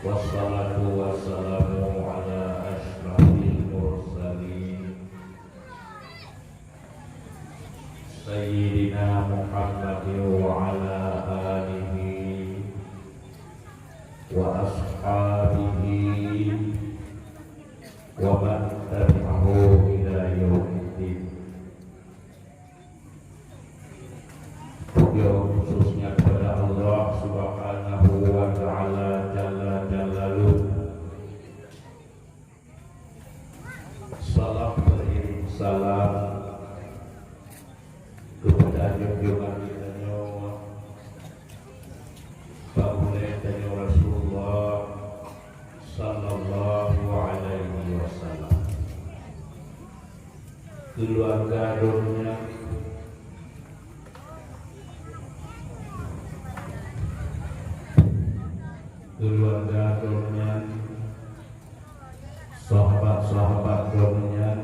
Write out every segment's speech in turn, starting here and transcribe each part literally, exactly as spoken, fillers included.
Wassalatu wassalamu ala asyrafil mursalin, Sayyidina Muhammadin wa ala alihi wa ashabihi wa man tabi'ahu ila yaumiddin. Puja khususnya kepada Allah Subhanahu wa Ta'ala Jalla Jalaluh. Salam beriring salam kepada junjungan kita nyoe, Pak Gurèe tanyoe Rasulullah sallallahu alaihi wasallam. Keluarga droeneuh, keluarga droeneuh, sahabat-sahabat droeneuh,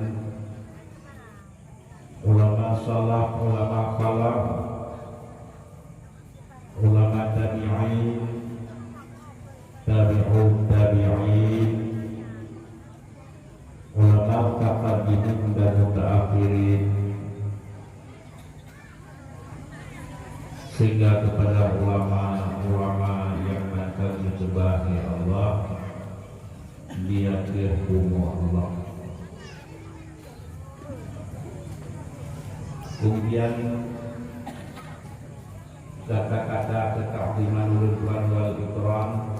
ulama salaf, ulama khalaf, ulama tabi'in, tabi'ut tabi'in, ulama mutaqaddimin dan mutaakhirin, sehingga kepada ulama-ulama yang akan dikeubahgi Allah di ateueh bumoe Allah. Kemudian, kata-kata ketakziman ulôn tuan wal ikram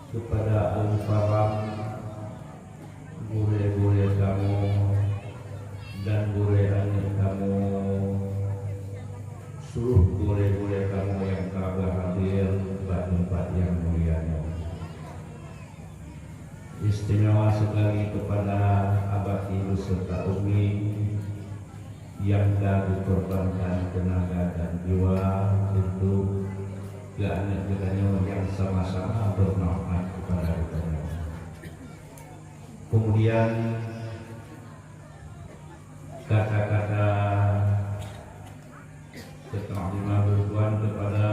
kepada al-mukarram gurèe-gurèe kamoe dan gurèe aneuk kamoe, seluruh gurèe-gurèe kamoe nyang ka hadir bak teumpat nyang mulia nyoe. Istimewa sekali kepada abati beserta umi yang telah dikorbankan tenaga dan jiwa untuk keu aneuk geutanyoe nyang sama-sama bermanfaat kepada geutanyoe. Kemudian, kata-kata ketakziman ulôn tuan kepada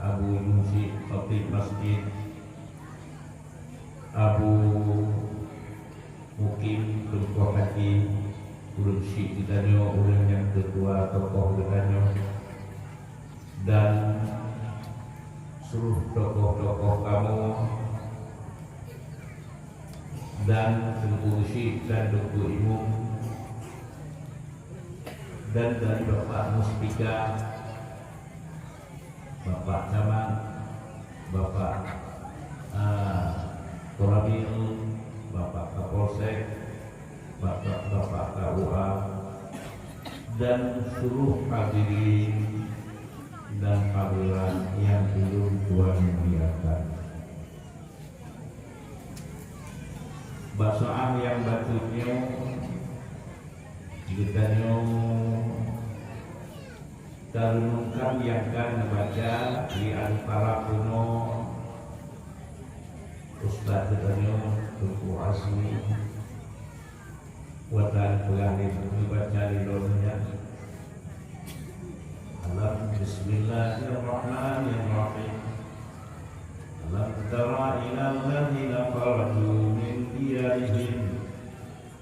Abu Yusuf, Khatib Masjid, Abu Mukim, Teungku Haji, ureueng syik geutanyoe, ureueng nyang teutua, tokoh geutanyoe, dan seluruh tokoh-tokoh kamoe, dan Teungku Geuchik dan Teungku Imum, dan dari Bapak Muspika, Bapak Camat, Bapak, ah, Koramil, Bapak Kapolsek, Bapak, Bapak K U A, dan seluruh hadirin dan hadirat yang ulôn tuan muliakan. Bak saát nyang bacut nyoe, geutanyoe tareunungkan nyang ka neubaca di antara peunoh Ustaz geutanyoe, Teungku Azmi, watèe peugah lé neubaca lé lôn nyan. Alam, Bismillahirrahmanirrahim. Alam tara ilal ladzina kharaju min diyarihim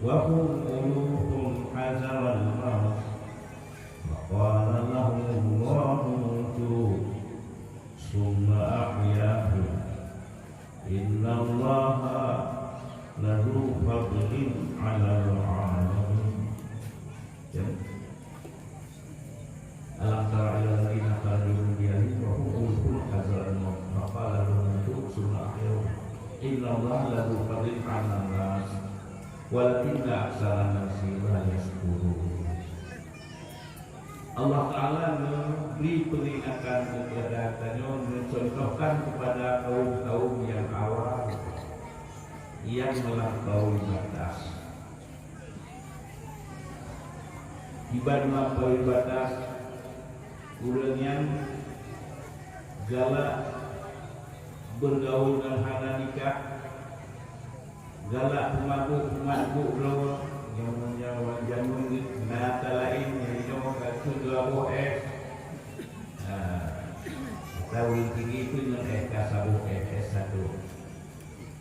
wa hum ulufun hazaral maut. Faqala lahumullahu mutu, tsumma ahyahum. Innallaha ladzu fadlin 'alal 'alamin. Ya. Alam tara ilal ladzina kharaju min diyarihim wa hum ulufun hazaral maut. Faqala lahum mutu, tsumma ahyahum. Innallaha ladzu fadlin 'alan nas, walakinna aktsaran nasi la yasykurun. Allah Ta'ala memberi peringatan kepada tanyoe, mencontohkan kepada kaum-kaum yang awal yang melampaui batas. Kiban melampaui batas, ureueng nyang galak bergaul ngon hana nikah, galak peumabôk-peumabôk droe, nyang meunyoe jameun na ata laén, nyang nyoe ka keu dua boh es. Ha. Tahu tinggi tu ngon S K saboh, S, S satu,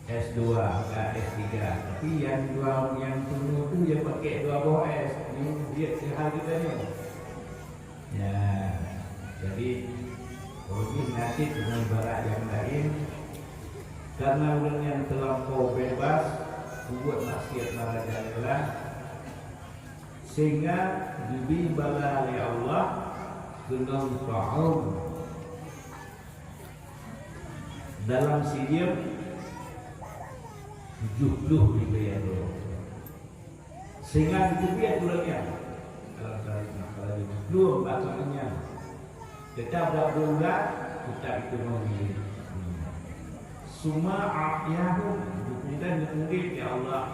S dua, ka S tiga. Tapi yang dua, yang tunu tu dia pakai dua boh S. Ni dia ke hal kita ni. Ya, jadi, ureueng nyan cit deungon barak nyang laén, karena ureueng nyan teulampau bebas peubuet maksiat marajalela, sehingga geubri bala lé Allah keunong ta'un dalam sidéng tujoh ploh ribèe droe. Sehingga geuteubiet ureueng nyan. Kalau tadi, kalau di plueng bak ureueng nyan. Tetap dak berulang, tetap itu memilih. Summa ahyahum, kemudian diudik ya Allah.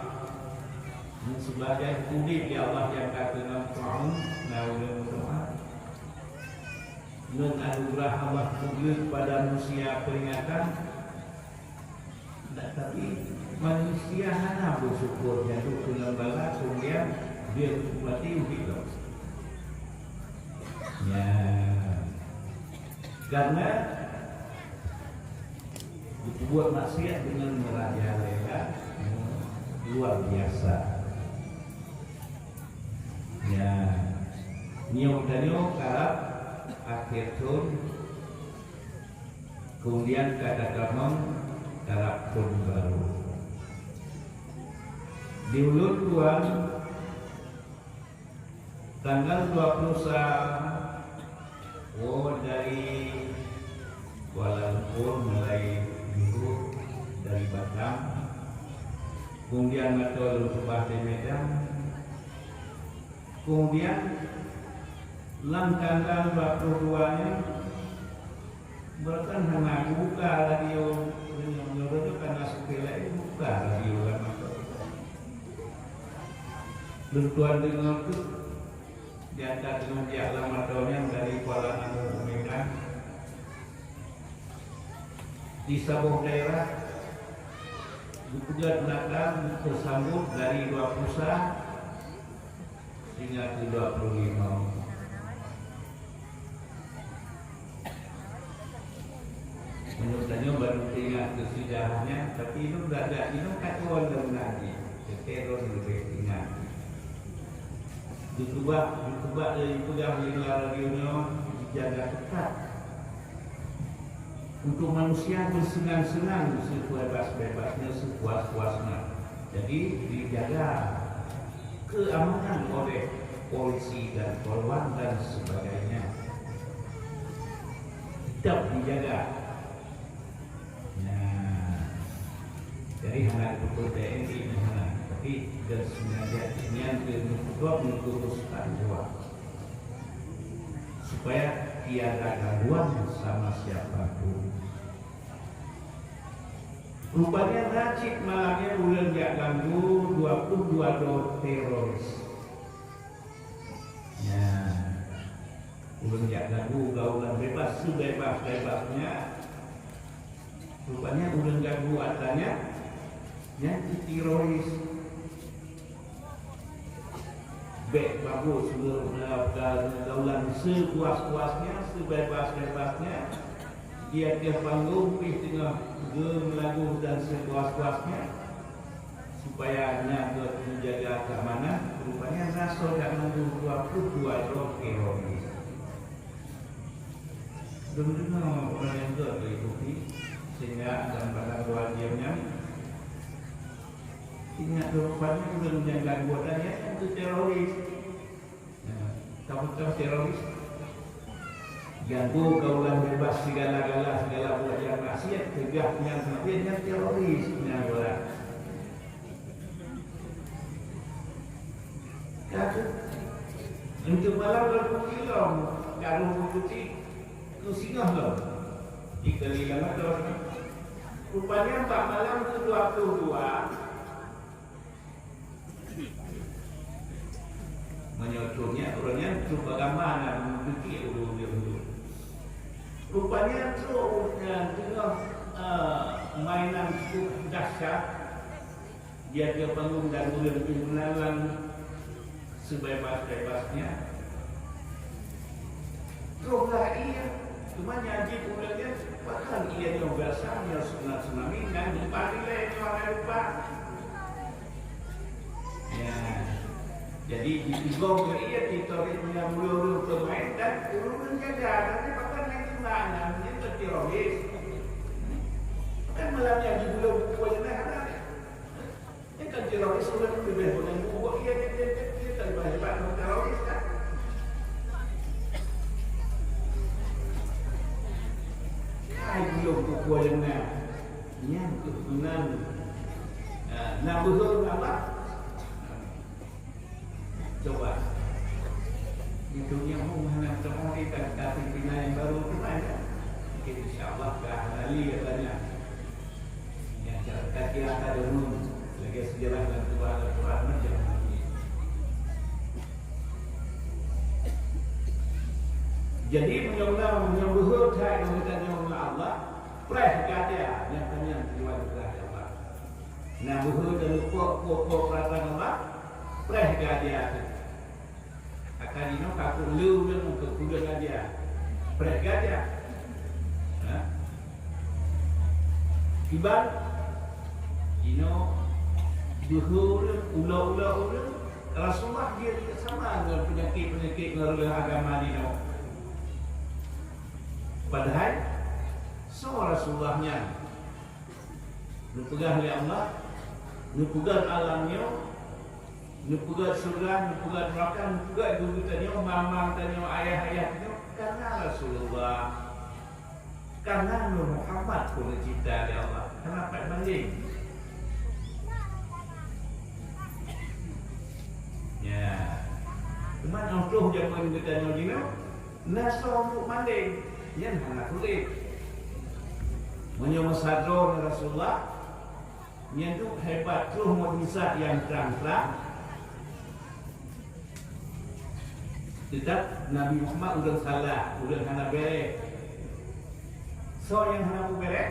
Dan sebagai udik ya Allah yang kata nang ta'un, na ulun doa. Ngon anugerah Allah kepada manusia peringatan, Nah, tapi manusia hana bersyukur jatuh keu lam bala, kemudian dia mati ubit lom. Ya. Karena diperbuat maksiat dengan merajalela luar biasa. Ya. Nyoe tanyoe karab akhir thon. Kemudian ka tatamong taraf thon barô. Di ulôn tuan, tanggal dua puluh sa, woe dari Kuala Lumpur, mulai jurôh dari Batam, kemudian mantong lôn keubah di Medan, kemudian lam tanggal dua puluh dua nyan, Bahkan hana kubuka radio, meunyoe nyoe karena supaya laén buka radio lam mantong. Lôn tuan deungoe teuk, di antara teungoh jak lam mantong nyan dari Kuala Namu u Medan. Di saboh daerah geupeugöt Natal, geupeusambuet dari dua puluh sa sehingga keu dua puluh lima. Meunurot tanyoe baru teuingat keu sejarah nyan, tapi lôn dak, dak inong ka tuan lom ngaji. Teuka lôn leubeh ingat. Dicuba, dicuba lé, dipeugah lé lam radio nyoe, dijaga ketat. Untuk manusia bersenang-senang sebebas-bebasnya, sepuas-puasnya. Jadi, dijaga keamanan oleh polisi dan polwan dan sebagainya. Tetap dijaga. Nah, jadi hana betul T N I, hana. Tapi dan sengaja nyan ke meukeudok meukeudok supaya tiada gangguan sama siapa pun. Rupanya na cit malam nyan ulôn jak ganggu dua puluh dua droe teroris. Ya. Ulôn jak ganggu gaulan bebas sebebas-bebasnya. Rupanya ulôn ganggu atra nyan, nyan teroris. Bèk bagoe seluruh gaulan sepuas-puasnya, sebebas-bebasnya. Di ateueh panggong pih teungoh geumeulagu dan sepuas-puasnya, supaya nyan geujaga keamanan. Rupanya na soe jak ganggu dua puluh dua droe teroris. Lôn deungoe ureueng nyan geuh lé kopi, sehingga dalam padang dua jeuem nyan, ingat lôn rupanya ureueng nyang ganggu atra nyan teroris. Nah, kamu tahu teroris? Ganggu gaulan bebas segala-gala, segala buah yang maksiat, tegas nyan, nyan teroris nyan orang. Kata, untuk malam berpukul lom, kalau berpukul, ku singoh lom. Jika lila motor. Rupanya bak malam ke dua puluh dua, meunyoe trok nyan, ureueng nyan trok bak gamba na meunduduki ureueng dia. Rupanya trok nyan teungoh, eh, mainan cukup dahsyat. Di ateueh panggong dan ureueng pih meunan lam sebebas-bebasnya. Troh lah ia, Cuma nyang jih ulôn nyan, pakon iya nyoe biasa nyoe sunat tsunami nyan diparilée nyoe hana lupa. Ya. Jadi ditigong keu iya titorit nyang ulôn-ulôn peumaén dan ulôn jaga, tapi pakon nyang kena nyan nyan teroris. Kan malam nyan di bulan puasa nyan hana. Nyan kan teroris ureuëng leubeh ureuëng bubuet, iya, dia, dia, dia, dia kan hebat ngon teroris kan. Hai belum pukul lima. Nyan keuh meunan. Nah, na beuhe ngon Allah. Coba. Di dunia mu hana teuhari kan, tapi pimpinan yang baru tu kan. Mungkin insya Allah ka lali katanya. Nyang ka kira ka deungon lagèe seujarah dan tuha-tuha macam ni. Jadi meunyoe na, meunyoe beuhe that ngon geutanyoe ngon Allah, preh gata nyang tanyong tujuan geutanyoe Allah. Na beuhe dan lupa, lupa perasaan Allah, preh gata tu. Akan inoe takot le ureuëng keu peugah gata. Preh gata. Ha? Kiban inoe beuhe ureuëng, ulo-ulo ureuëng, Rasulullah dia tidak sama dengan penyakit-penyakit ngon ureuëng agama inoe. Padahai soe Rasulullah nyan? Neupeugah lé Allah, neupeugah alam nyoe, neupeugah syurga, neupeugah neuraka, neupeugah guru tanyoe, mama tanyoe, ayah-ayah tanyoe, karena Rasulullah, karena Nabi Muhammad pun neucipta lé Allah, hana pat banding. Ya. Cuman untuk zaman geutanyoe jinoe, na soe untuk mandeng, nyan hana sulet. Meunyoe meusaboh Rasulullah, nyan tu hebat troh mukjizat nyang trang-trang. Teutap Nabi Muhammad ureuëng salah, ureuëng hana bèrèh. Soe nyang hana peubèrèh?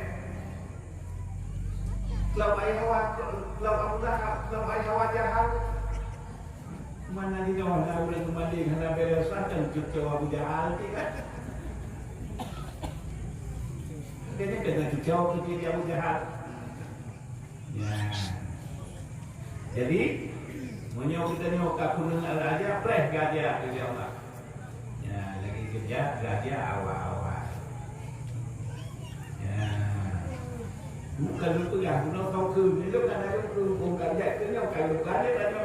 Lam ayah Hawa, lam Abu Lahab, lam ayah Hawa Jahal. Mana di dalam hana ureuëng meubanding, hana bèrèh, kan cuco Abu Jahal tu kan? Dia ni kena cuco tu jadi Abu Jahal. Ya. Jadi, meunyoe geutanyoe ka keuneuk raja, preh gata keu Allah. Ya, lagèe keujah gata awai-awai. Ya. Bukan lupa ya, guna kau ke, ni lo kan ada ke, bukan gata tu nyoe, kalau gata tanya.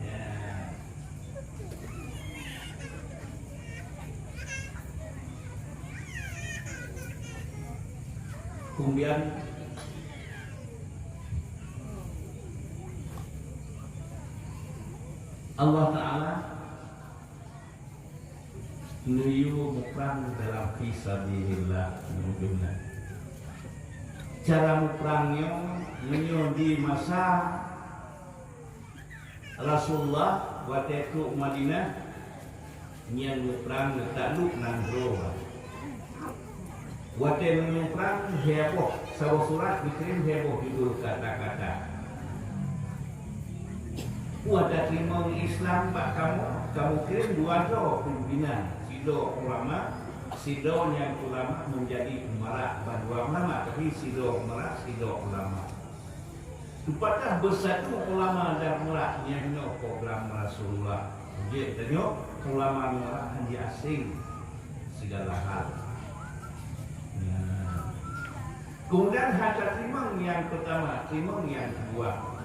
Ya. Kemudian Allah Ta'ala neuyue muprang dalam fi sabilillah meunyoe. Cara muprang nyoe, meunyoe di masa Rasulullah watèe trok Madinah, nyan muprang neutaklok nanggroe. Watèe meunyoe prang, lhèe boh saboh surat geukirém, lhèe boh judul kata-kata. Watèe teurimong Islam bak kamoe, kamoe kirém dua droe pimpinan, sidroe ulama, sidroe nyang ulama meunjadi umara, ban dua ulama, tapi sidroe umara, sidroe ulama. Teupatah beusatu ulama dan umat nyang inoe program Rasulullah. Jeuet tanyoe ulama ngon umat hana asing sigala hal. Nah. Keumudian hana teurimong nyang peutama, teurimong nyang keudua.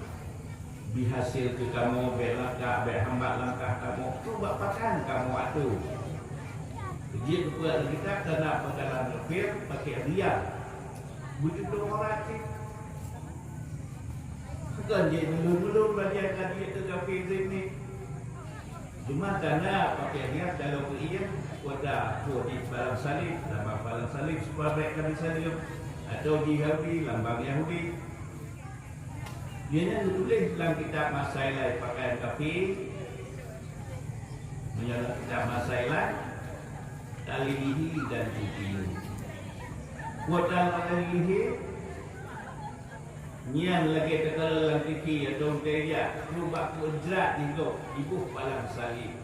Beuhasil keu kamoe, bèk langkah, bèk hambat langkah kamoe, keu bak pakan kamoe atô. Jeuet keu peugah kitab, tanda peukalan kafir, pakai riya. Beutôi orang cit. Bukan jih meulôn-meulôn bajèe ka jeuet keu kafé Ibrahim ni. Cuma tanda pakai niat dalam keuieng, kuasa kuh di palang salib, lambang palang salib, supaya bèk ka disalib. Atau di Yahudi, lambang Yahudi. Ianya geutuléh lam kitab Masailai pakaian kafé. Meunyoe lam kitab Masailai, talihi dan tukiyu. Kuasa talihi, Nyan lagèe takalon lam tivi atau teurijak, keu bak keu jrat di gob, jiboh palang salib.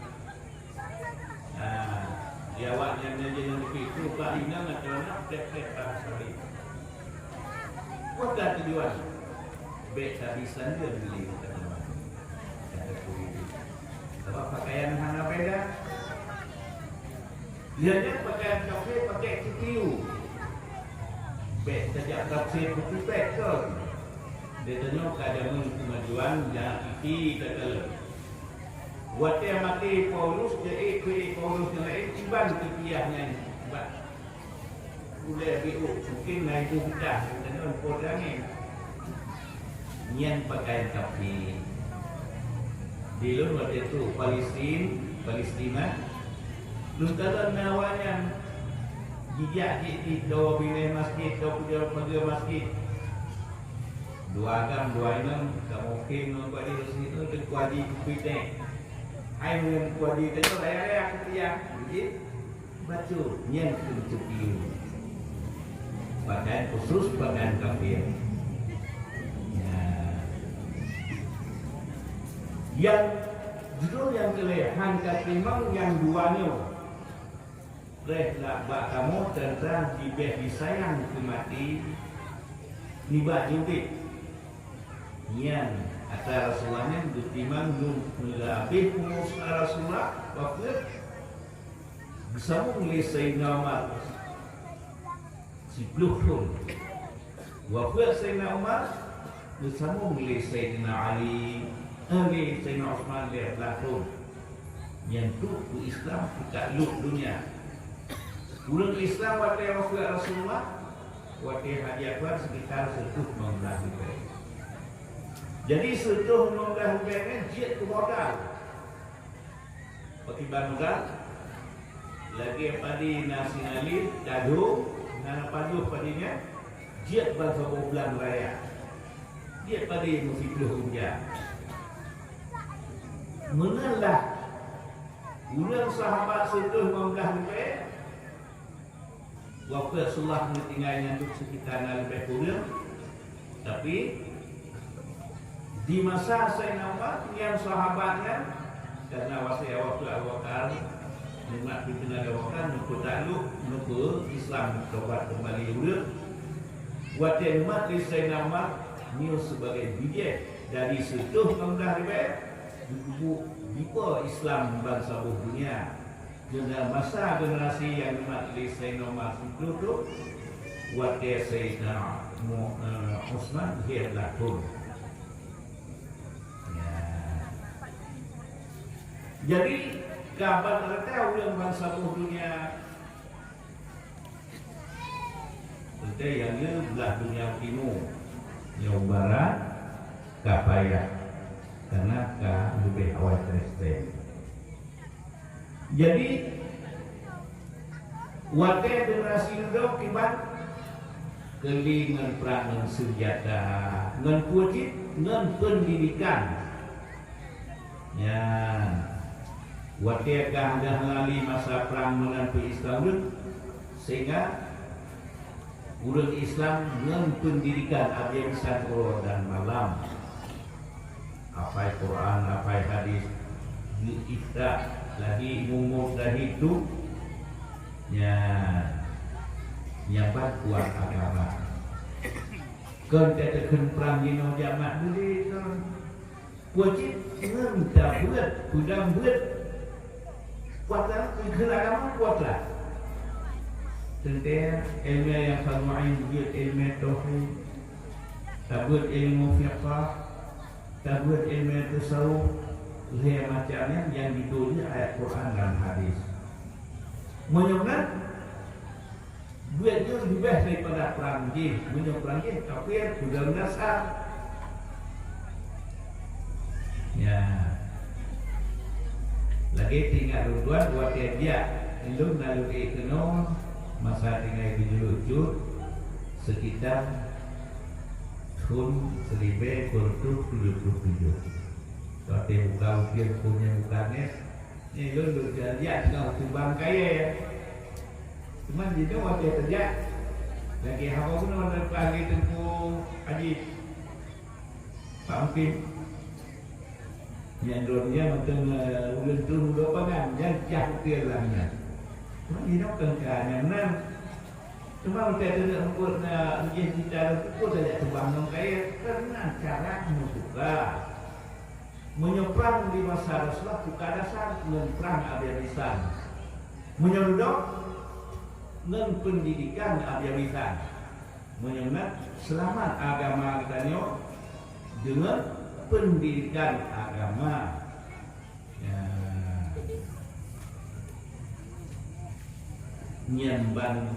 Awaknyan nyang jeuet nyang geupike bak inong atau aneuk, treb-treb bahasa laén. Peue tujuan? Bèk tabi sandeueng lé geutanyoe. Kata guru. Sabab pakaian hana beda. Lheueh nyan pakaian kafé pakai C P U. Bèk tajak tafsir putih pèt kon. Geutanyoe ka jameun keumajuan nyang ié takalon. Watèe maté Paulus, jeuet keu Paulus nyang laén, iban keu piah nyan bak ulèe biôh, mungkin na ibu beudah, geutanyoe po dangé. Nyan pakaian kafé. Di lôn watèe trok Palestin, Palestina, lôn kalon na awaknyan jijak jih di dua binéh masjid, dua pageue masjid. Dua agam, dua inong, kamoe phon ngon bak di sinoe, teukuaji kupi teh. Hai ngon kuaji teh, raya-raya kupiah. Jadi, bacut, nyan keuh C P U. Pakaian khusus, pakaian kafé. Ya. Nyang judul nyang keulhèe, han ka teurimong nyang dua nyoe. Preh lah bak kamoe teuntang jibèh disayang keu maté nibak jeuet. Nyan atra Rasulullah nyan geutimang lôn meulabeh umu Rasulullah, wafeuet geusambong lé Saidina Umar siploh thon. Wafeuet Saidina Umar, geusambong lé Saidina Ali, eh, lé Saidina Utsman lhèe blaih thon. Nyan trok keu Islam keu taklok donya. Ureueng Islam watèe wafeuet Rasulullah, watèe Haji Akbar sekitar sireutoh limong blaih ribèe. Jadi sireutoh limong blaih ribèe nyan jeuet keu modal. Pakriban modal? Lagèe padé na sinalir, kadhô, na pajoh padé nyan, jeuet ban saboh blang raya. Jeuet padé meusiploh ribèe. Meunan lah, ureueng sahabat sireutoh limong blaih ribèe, wafeuet Rasulullah geutinggai nyan duek seukita na leubeh kureueng. Tapi, di masa Saidina Umar, nyan sahabat nyan, karena watèe wafeuet Abu Bakar, nikmat pimpénan Abu Bakar, neupeu taklok, neupeu Islam, tobat keumbali ureueng. Watèe nikmat lé Saidina Umar, nyoe sibagai bijèh dari sireutoh limong blaih ribèe, geupeubuet dipa Islam ban saboh donya. Geuna-, masa generasi nyang nikmat lé Saidina Umar siploh thon, watèe Saidina Mu-, eh, Utsman lhèe blaih thon. Ya. Jadi, kaban rata ureueng ban saboh donya, teuntèe nyang le blaih donya timu, nyang barat ka payah, karena ka leubeh awai Kristen. Jadi, watèe generasi dudoe kiban, keuli ngon prang, ngon seunjata, ngon peue cit, ngon peundidikan. Nyan, watèe ka hana lé masa prang meunan peuislam ureueng, sehingga ureueng Islam ngon peundidikan abisan uroe dan malam. Hafai Quran, hafai hadis, geu-ifta, lagi umur dah hidup, nyan, nyan ban kuat agama. Kon teukeun prang jinoe jamak duli kon. Wajéb ngon tabeuet, peudong beuet. Kuat lah, keu agama kuat lah. Teuntèe ilmu nyang ka mu'in jeuet ilmu tauhid, tabeuet ilmu fiqah, tabeuet ilmu tasawuf, lhèe macam nyan nyang jituléh ayat Quran dan hadis. Meunyoe na, Buet nyoe leubeh daripada prang jih, meunyoe prang jih kafé peudong dasar. Ya. Lagèe teuingat lôn tuan, watèe jak lôn na lôn ék keunoe, masa tinggai di Juluek Cut, sekitar thon siribèe dua reutôh tujoh puluh tujoh. Watèe buka ujeuen, phôn nyang buka nèt, Nyoe lôn, lôn jak teungoh teubang kayèe. Teuma jinoe watèe teujak, lagèe haba bunoe leupah lé Teungku Haji Pak Mungkin. Nyan droeneuh nyan mantong, eh, ulôn troh u lapangan, nyan cah ukeue lam nyan. Inong keuh ka nyang nan. Cuma watèe teuneuk eungkôt na jih jita lôn teupeu tajak teubang ngon kayèe, keunan cara meusuka. Meunyoe prang di masa Rasulullah buka dasar ngon prang abis-abisan. Meunyoe dudoe ngon peundidikan abis-abisan. Meunyoe na seulamat agama geutanyoe deungon peundidikan agama. Ya. Nyan ban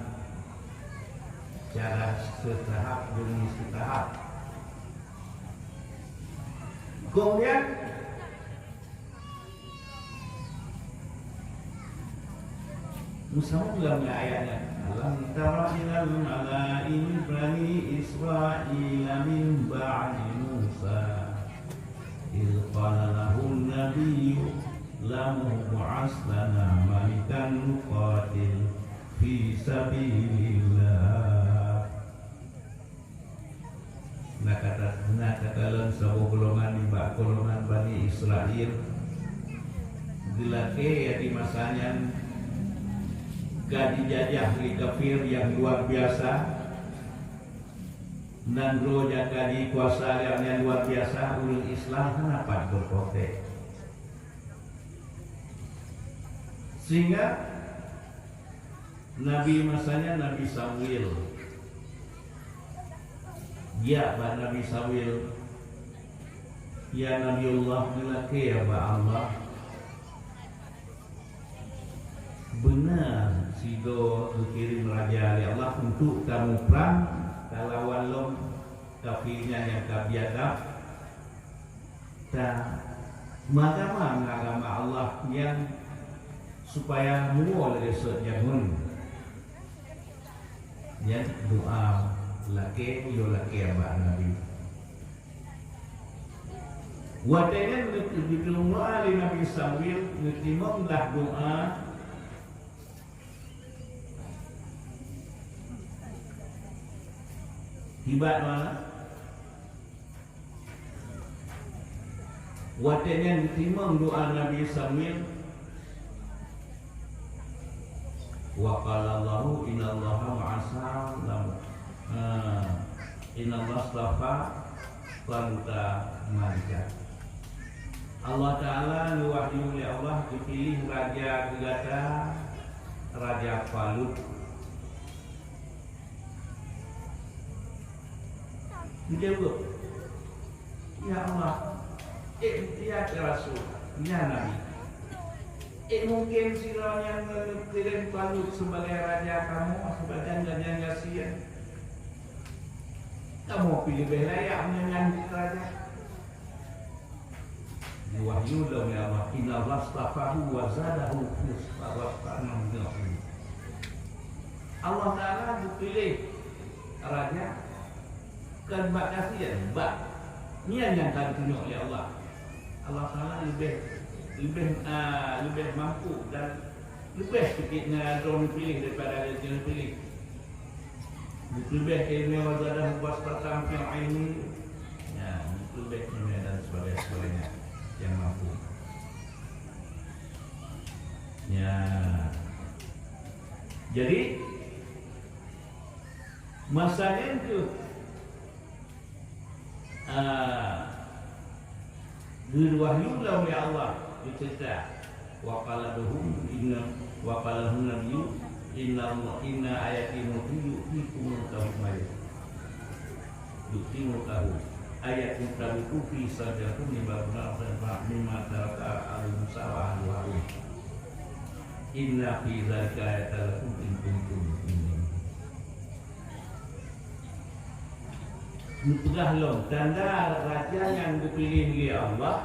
cara seutahap demi seutahap. Kemudian, meusaboh lam ayat nyan, "Alam tara ilal mala'i min bani Israila min ba'di Musa, idh qala lahun nabiyyu lam mub'as lana malikan nuqatil fi sabilillah." Na kata, na kata lôn saboh golongan nibak golongan Bani Israel, geulakèe di masa nyan ka jijajah lé kafir nyang luar biasa, nanggroe nyang ka jikuasa nyang luar biasa, ureueng Islam hana pat beuprotek. Sehingga Nabi masa nyan Nabi Samuel. Geujak bak Nabi Samuel, "Ya Nabi Allah, geulakèe bak Allah. Beuna sidroe geukirém raja lé Allah untuk tamuprang talawan lom kafir nyan nyang ka biadab." Ta meuagama ngon agama Allah nyan supaya muwoe lagèe sot jameun. Nyan doa lakèe, yo lakèe bak Nabi. Watèe nyan geuteurimong doa lé Nabi Samuel, geutimong lah doa. Ibarat mana? Watèe nyan geutimong doa Nabi Samuel, "Wa qala Allahu innallaha ma'asa lam, eh, innallaha astafa Taluta malika." Allah Ta'ala geuwahyu lé Allah geupiléh raja keu gata, Raja Talut. Geujaweueb, "Ya Allah, eh, ya Rasul, ya Nabi, eh, mungken sidroe nyang neukirém Talut sibagai raja kamoe, sibagai raja nyang gasien. Kamoe pih leubeh layak meunyoe nyan raja." Geuwahyu lom lé Allah, "Innallaha astafahu wa zadahu bastan." Allah Ta'ala geupiléh raja kon bak gasien, bak nyan nyang ka geutunyok lé Allah. Allah Ta'ala leubeh, leubeh, ah, leubeh mampu dan leubeh sikit ngon droe neupiléh daripada nyang neupiléh. Geupeubeh iéleumé, wa zadahu bastatan fil ilmi. Ya, geupeubeh iéleumé dan sebagainya, sebagainya yang mampu. Ya. Jadi, masa nyan tu, ah, Geuwahyu lom lé Allah geuceurita, "Wa qala lahum inna, wa qala lahum nabiyyu inna, inna ayati mulkihi yu'tihi mulkahu may yasha, yu'tihi mulkahu, ay yaqumu talutu fi sadrahu mimma, mimma taraka alu Musa wa alu Harun. Inna fi dzalika ayatan lakum in kuntum muqinin." Geupeugah lom tanda raja nyang geupiléh lé Allah.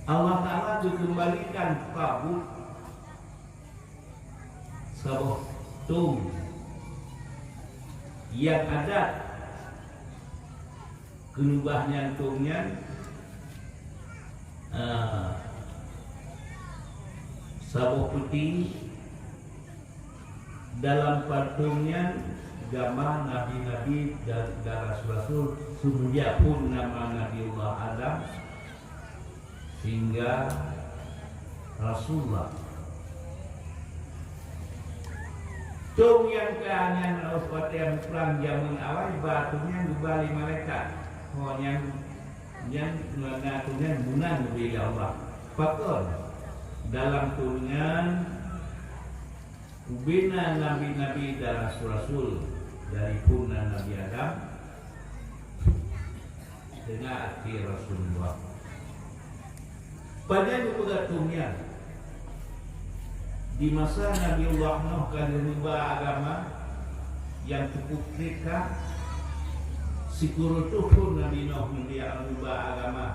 Allah Ta'ala geukeumbalikan Talut saboh tông nyang adat keuneubah nyan tông nyan, ah, saboh peuti. Dalam pat tông nyan gamba nabi-nabi dan, dan rasul-rasul, semenjak pun nama Nabiullah Adam sehingga Rasulullah. Tông nyang ka nyan watée muprang jamén awai, ba tông nyan geuba lé malaikat. Ho nyan, nyan na tông nyan meunan geubri lé Allah. Pakon? Dalam tông nyan ubena nabi-nabi dan rasul-rasul dari phon Nabi Adam, teungoh até Rasulullah. Pajan geupeugah tông nyan, di masa Nabiullah Nuh ka lheueh neuba agama nyang teupeutreb ka, sikureueng thon Nabi Nuh neuba agama,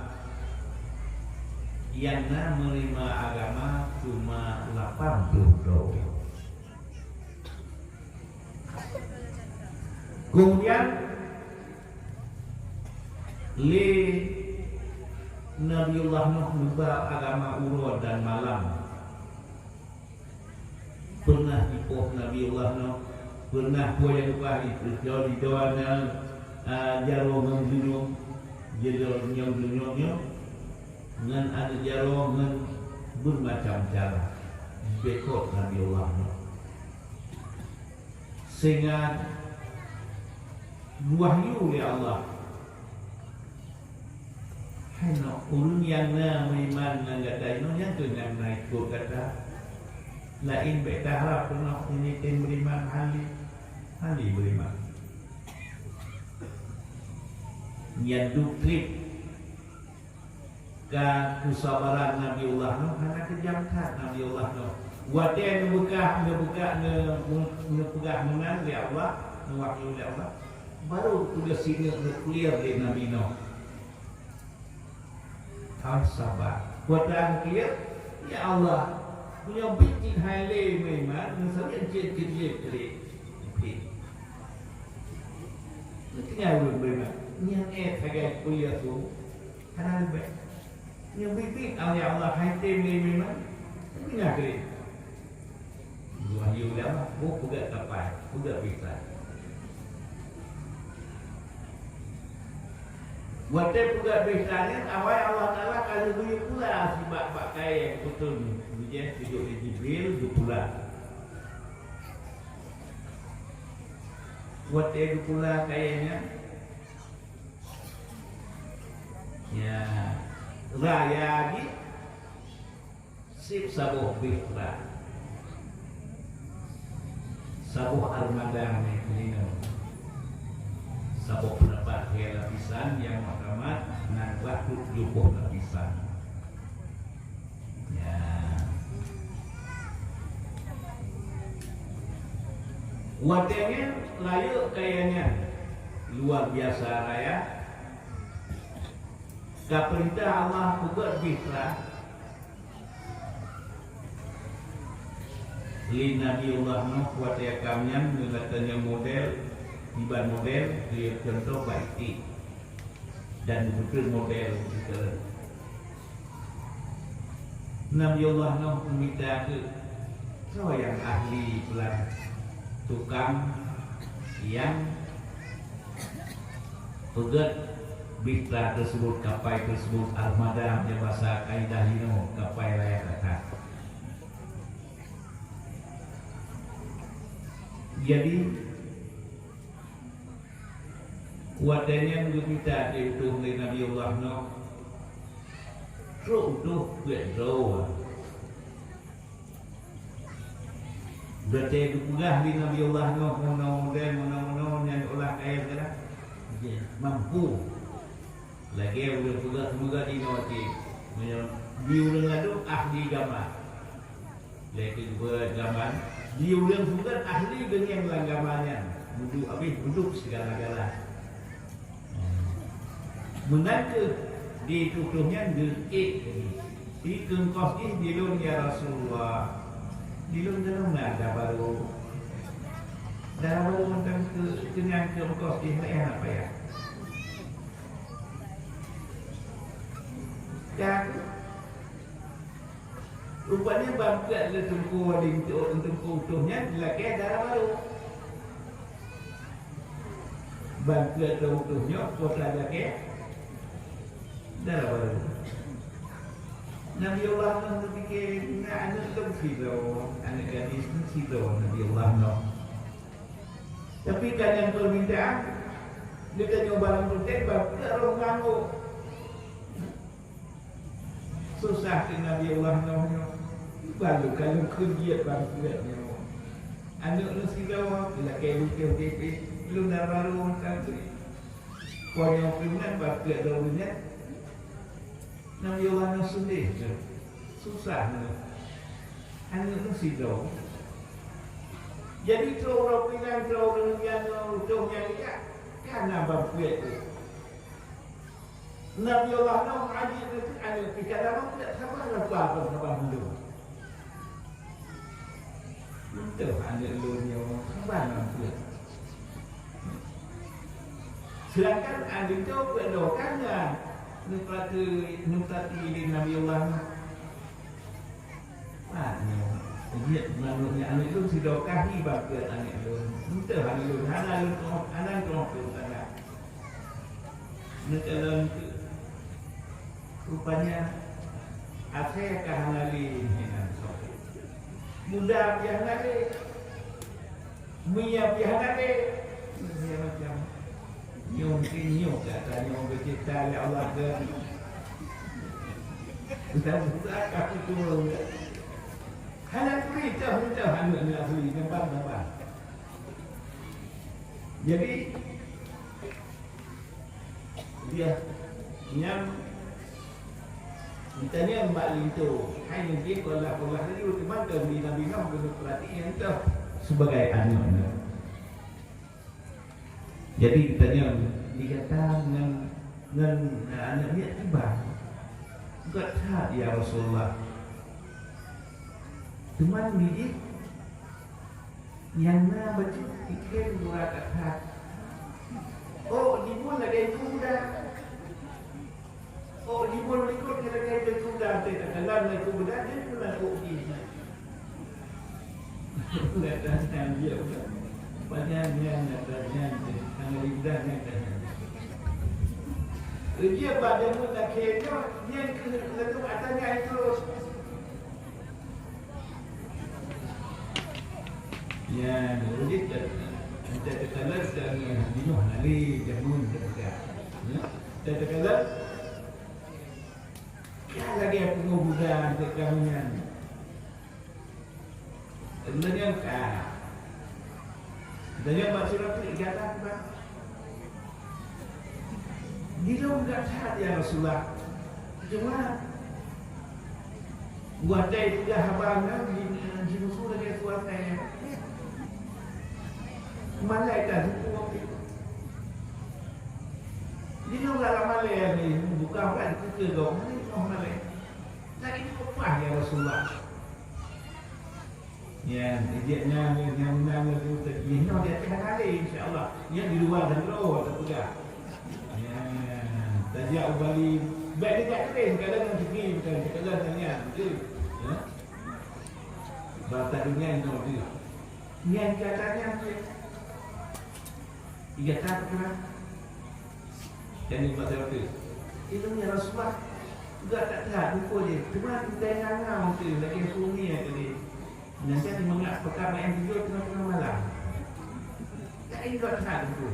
nyang na meuneurimong agama cuma lapan ploh droe. Kemudian lé Nabiullah Nuh neuba agama uroe dan malam. Pernah ipoh Nabiullah Nuh, pernah peue nyang leupah ipoh, di doa na, a, jaroe ngon geunyong, jaroe ngon geunyong nyoe, ngon aneuk jaroe ngon bermacam cara. Bekot Nabiullah Nuh. Sehingga geuwahyu lé Allah, "Hai Nuh, ureuëng nyang na meuiman ngon gata inoe, nyan kheueh nyang na ikot gata. Laén bék taharab keunoe ini tem meuiman, hali, hali meuiman." Nyan duek treb. Ka keusabaran Nabiullah Nuh hana keujam that Nabiullah Nuh. Watée neubeukah, neubeukah, neu-, neupeugah meunan lé Allah, neuwahyu lé Allah, baru tugaih singoh neuclear lé Nabi Nuh. Hai sabar. Watée neuclear, "Ya Allah, meunyoe biet cit hai lé meuiman, meusabe cit keu jeuet keu lé." Neutinggai ulôn meuiman. Nyan éh sagai kuliah tu. Hana leubeh. Nyoe biet-biet, ya Allah, hai tem lé meuiman. Tapi na keu lé. Wahyu lé Allah, boh peugöt kapai, peugöt bista. Watée peugöt bista nyan, awai Allah Taala ka lheueh geuyue pula sibak bak kayée peuteun, geujak keu Jibril geupula. Watée geupula kayée nyan, ya, raya jih seb saboh bista, saboh armada meukeulina, saboh peundapat lhèe lapisan nyang meukamat nan bak tujoh boh lapisan. Ya. Watée nyan rayeuk kayée nyan luar biasa raya. Ka peurintah Allah peugöt bista lé Nabi Allah Nuh watée ka nyan, meulakée nyan model, iban model, lé contoh bak iték. Dan beutôi model beutôi. Nabi Allah Nuh meumita keu soe nyang ahli pelan tukang nyang peugöt bista teusebut, kapai teusebut, armada, meunyoe basa kaidah jinoe, kapai layar that. Jadi, watée nyan geumita di utôh lé Nabi Allah Nuh, trok utôh peuet droe. Watée geupeugah lé Nabi Allah Nuh, meunoe model, meunoe-meunoe nyan olah kayée segala, mampu. Lagée ulôn peugah, seumoga inoe cit, meunyoe di ureuëng ladôm ahli gama. Lé keu geupeugah gama, di ureuëng seumoga ahli deungon lam gama nyan, meuduek habéh meuduek sigala-gala. Meunan kheueh di tutoh nyan geuék, "Di keu ongkos jih dilôn, ya Rasulullah." "Dilôn gohlom na dara barô." "Dara barô mantong keu, keu nyan keu ongkos jih, hana payah." Ka, rupanya bangkét lé teungku Wali, teungku utoh nyan lakée dara barô. Bangkét lé utoh nyoe kota lakée dara barô. Nabi Allah Nuh neupike, na aneuëk lôn sidroe, aneuëk gadis lôn sidroe Nabi Allah Nuh. Tapi ka nyang peumintaan, geutanyoe barang penting, bah peuet roh nganggok. Susah keu Nabi Allah Nuh nyoe. Balu ka lôn keujiet bangkeuet nyoe. Aneuëk lôn sidroe, lakée lôn teuh pih, lôn dara lôn ka teuh. Kon nyang keunan bangkeuet droe nyan. Nabi Allah Nuh seudeh nyoe. Susah nyoe. Aneuëk lôn sidroe. Jadi, trok uroe pinang, trok uroe nyan nyoe, trok nyang ijak, ka na bangkeuet tu. Nabi Allah Nuh aneuk nyoe, aneuk pih ka na bangkeuet, saban, saban, saban dulu. Enteuh aneuk lôn nyoe, saban bangkeuet. Sedangkan aneuk nyoe peuet droe ka na neupeurati, neupeurati lé Nabi Allah Nuh. Pat nyoe, jeuet manok nyan aneuk lôn sidroe ka hi bangkeuet aneuk lôn. Enteuh aneuk lôn, hana lôn tu'oh, hana lôn tu'oh keu tangga. Neukalon keu. Rupanya, asèe ka hana lé hinan soe. Muda pih hana lé. Mie pih hana lé. Mie macam nyoe mungkin nyoe gata nyoe geucipta lé Allah ke. Budak-budak aku turun ke. Hana turi teuh, teuh aneuk ni asli, nampak, nampak. Jadi, dia nyang ditanya bak linto, hai mungkin polah-polah laju, teuma keu Nabi Nuh keuneuk peurati nyang teuh sebagai aneuk nyoe. Jadi, ditanya, "Di gata ngon, ngon aneuk nyoe kiban?" "Gét that, ya Rasulullah. Teuma di jih nyang na bacut pike gura that-that. Oh, jimun lagèe kuda." Oh, limong likot kira-kira itu dah, saya tak kenal lah itu benda, dia pun nak kok di. Nak tanya dia pun. Banyak yang nak tanya, tanggal liburan yang tanya. Dia pada pun nak kira, dia ke lalu tanya itu. Ya, jadi tak, tak terkenal dan di mana lagi zaman terdekat. Ya, tak terkenal. Ka lagèe pungoh buda anteuk kamoe nyan. Lagèe nyan ka. Lagèe nyan bak sira pih gata kiban. Di lôn gata that, ya Rasulullah. Cuma, watèe peugah haba nyan, di, di musoh lagèe suara malaikat hukum waktu itu. Di lôn lam malèe ni, bukan, bukan kita dong, ni oh malèe. Lagi ni upah ya Rasulullah. Ya, ijek nyan, nyan, nyan, nyan, nyan, nyan, dia akan ada, insya Allah. Nyan di luar dan roh, tak peugah. Ya, tajak ubali, baik dia tak kering, kadang nang fikir, bukan, kadang nang nyan, betul. Ya. Bahasa dunia yang tahu dia. Nyan kata nyan dia. Tiga tahun pernah. Jadi empat tahun tu. Itu punya Rasulullah. Juga tak tehat, lupa dia. Cuma kita yang ngam tu, lagi sunyi yang tadi. Nanti aku mengak pekat main tidur tengah-tengah malam. Tak ingat tehat tu.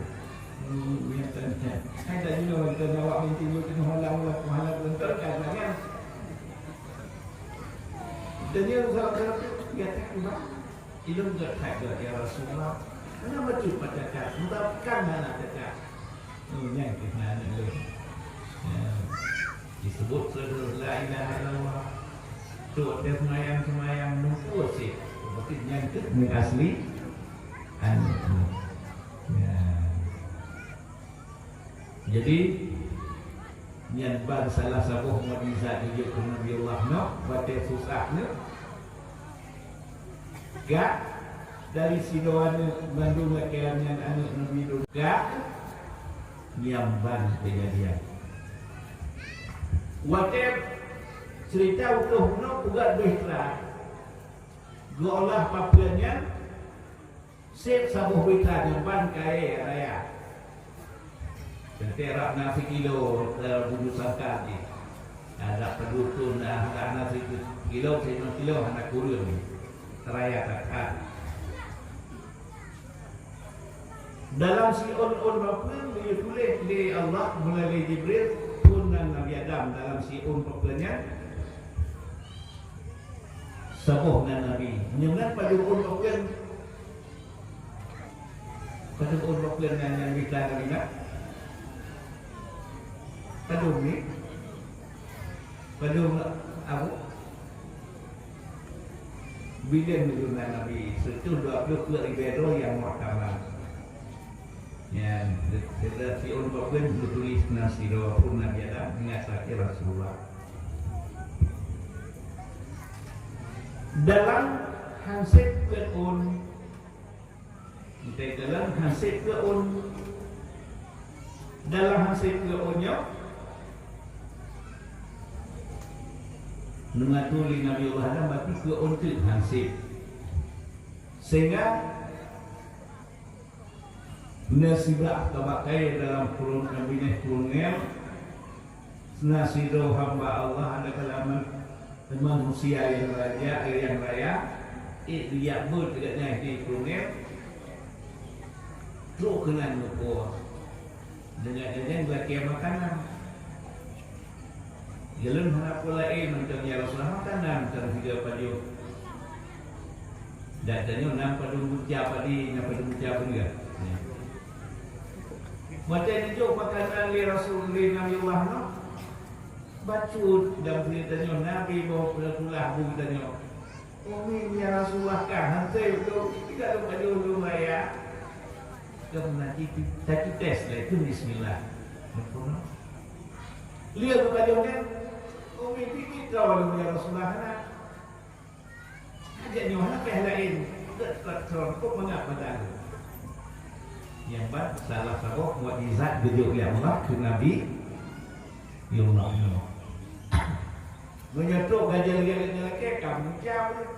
Hmm, yang tadi. Saya tak ingat kita jawab minta tidur tengah malam, malam, malam, malam, malam, malam, malam. Dan dia salah satu, dia tak ubah. Ilôn gét that gét, ya Rasulullah. Hana bacut pat cacat, meutabkan hana cacat. Oh, nyan keuh na aneuk lôn. Ya. Disebut seudeh la ilaha illallah. Tu watèe seumayang-seumayang muphom cit. Berarti nyan keuh ngon asli aneuk lôn. Ya. Jadi, nyan ban salah saboh mukjizat geujok keu Nabi Allah Nuh, watèe susah nyoe. Gak dari sidroe aneuk mandum lagèe nyan aneuk Nabi Lut. Gak nyan ban keujadian. Watèe cerita utoh bunoe peugah bahtera. Geuolah papeuen nyan seb saboh bahtera nyan ban kayèe raya. Teuntèe rab na sikilo, eh, bulu sangka jih. Ada padum thon, ada, ada sikilo, sikilo hana kureueng. Raya that-that. Dalam siôn-ôn papeuen geuyue tuléh lé Allah meulalu Jibril, phon nan Nabi Adam dalam siôn papeuen nyan, saboh nan nabi. Nyoe nan padum ôn papeuen? Padum ôn papeuen nan nyang mita Nabi na? Padum ni? Padum abu? Bileng geuh na Nabi, seutuh dua ploh peuet ribèe droe nyang muhtaram. Nyan, seutuh siôn papeuen geutuléh nan sidroe phon Nabi Adam, ingat sakét Rasulullah. Dalam han sép peuet ôn, Entée dalam han sép peuet ôn. Dalam han sép peuet ôn nyoe, neumaté lé Nabi Allah Adam, berarti peuet ôn teuk han sép. Sehingga na sibak tabak kayée dalam kurung, binéh kurungeng, na sidroe hamba Allah ada kalaman manusia nyang raja, nyang raya, ék geujak beuet gobnyan di kurungeng, trok keunan meuko. Deungon-deungon geulakée makanan. Ulôn hana peue laén mantong, ya Rasulullah, makanan mantong sigoe pajoh. Dan tanyoe na padum buca padi, na padum buca beureueh. Watée neujok makanan lé Rasul, lé Nabi Allah Nuh, bacut dan peue tanyoe, Nabi boh peulah bu tanyoe. Umi, ya Rasulullah, ka hase tu, tidak ada baju lu raya. Dia pernah tacit tes lah, itu bismillah. Betul. Lihat tu baju ni, Umi, tiki kau lu, ya Rasulullah, nak. Aja nyoe hana pih laén, dekat tron kok mangat badan. Nyang ban salah saboh mukjizat geujok lé Allah keu Nabi Yunus nyoe. Meunyoe trok gajah liang nyan lakée ka meucam.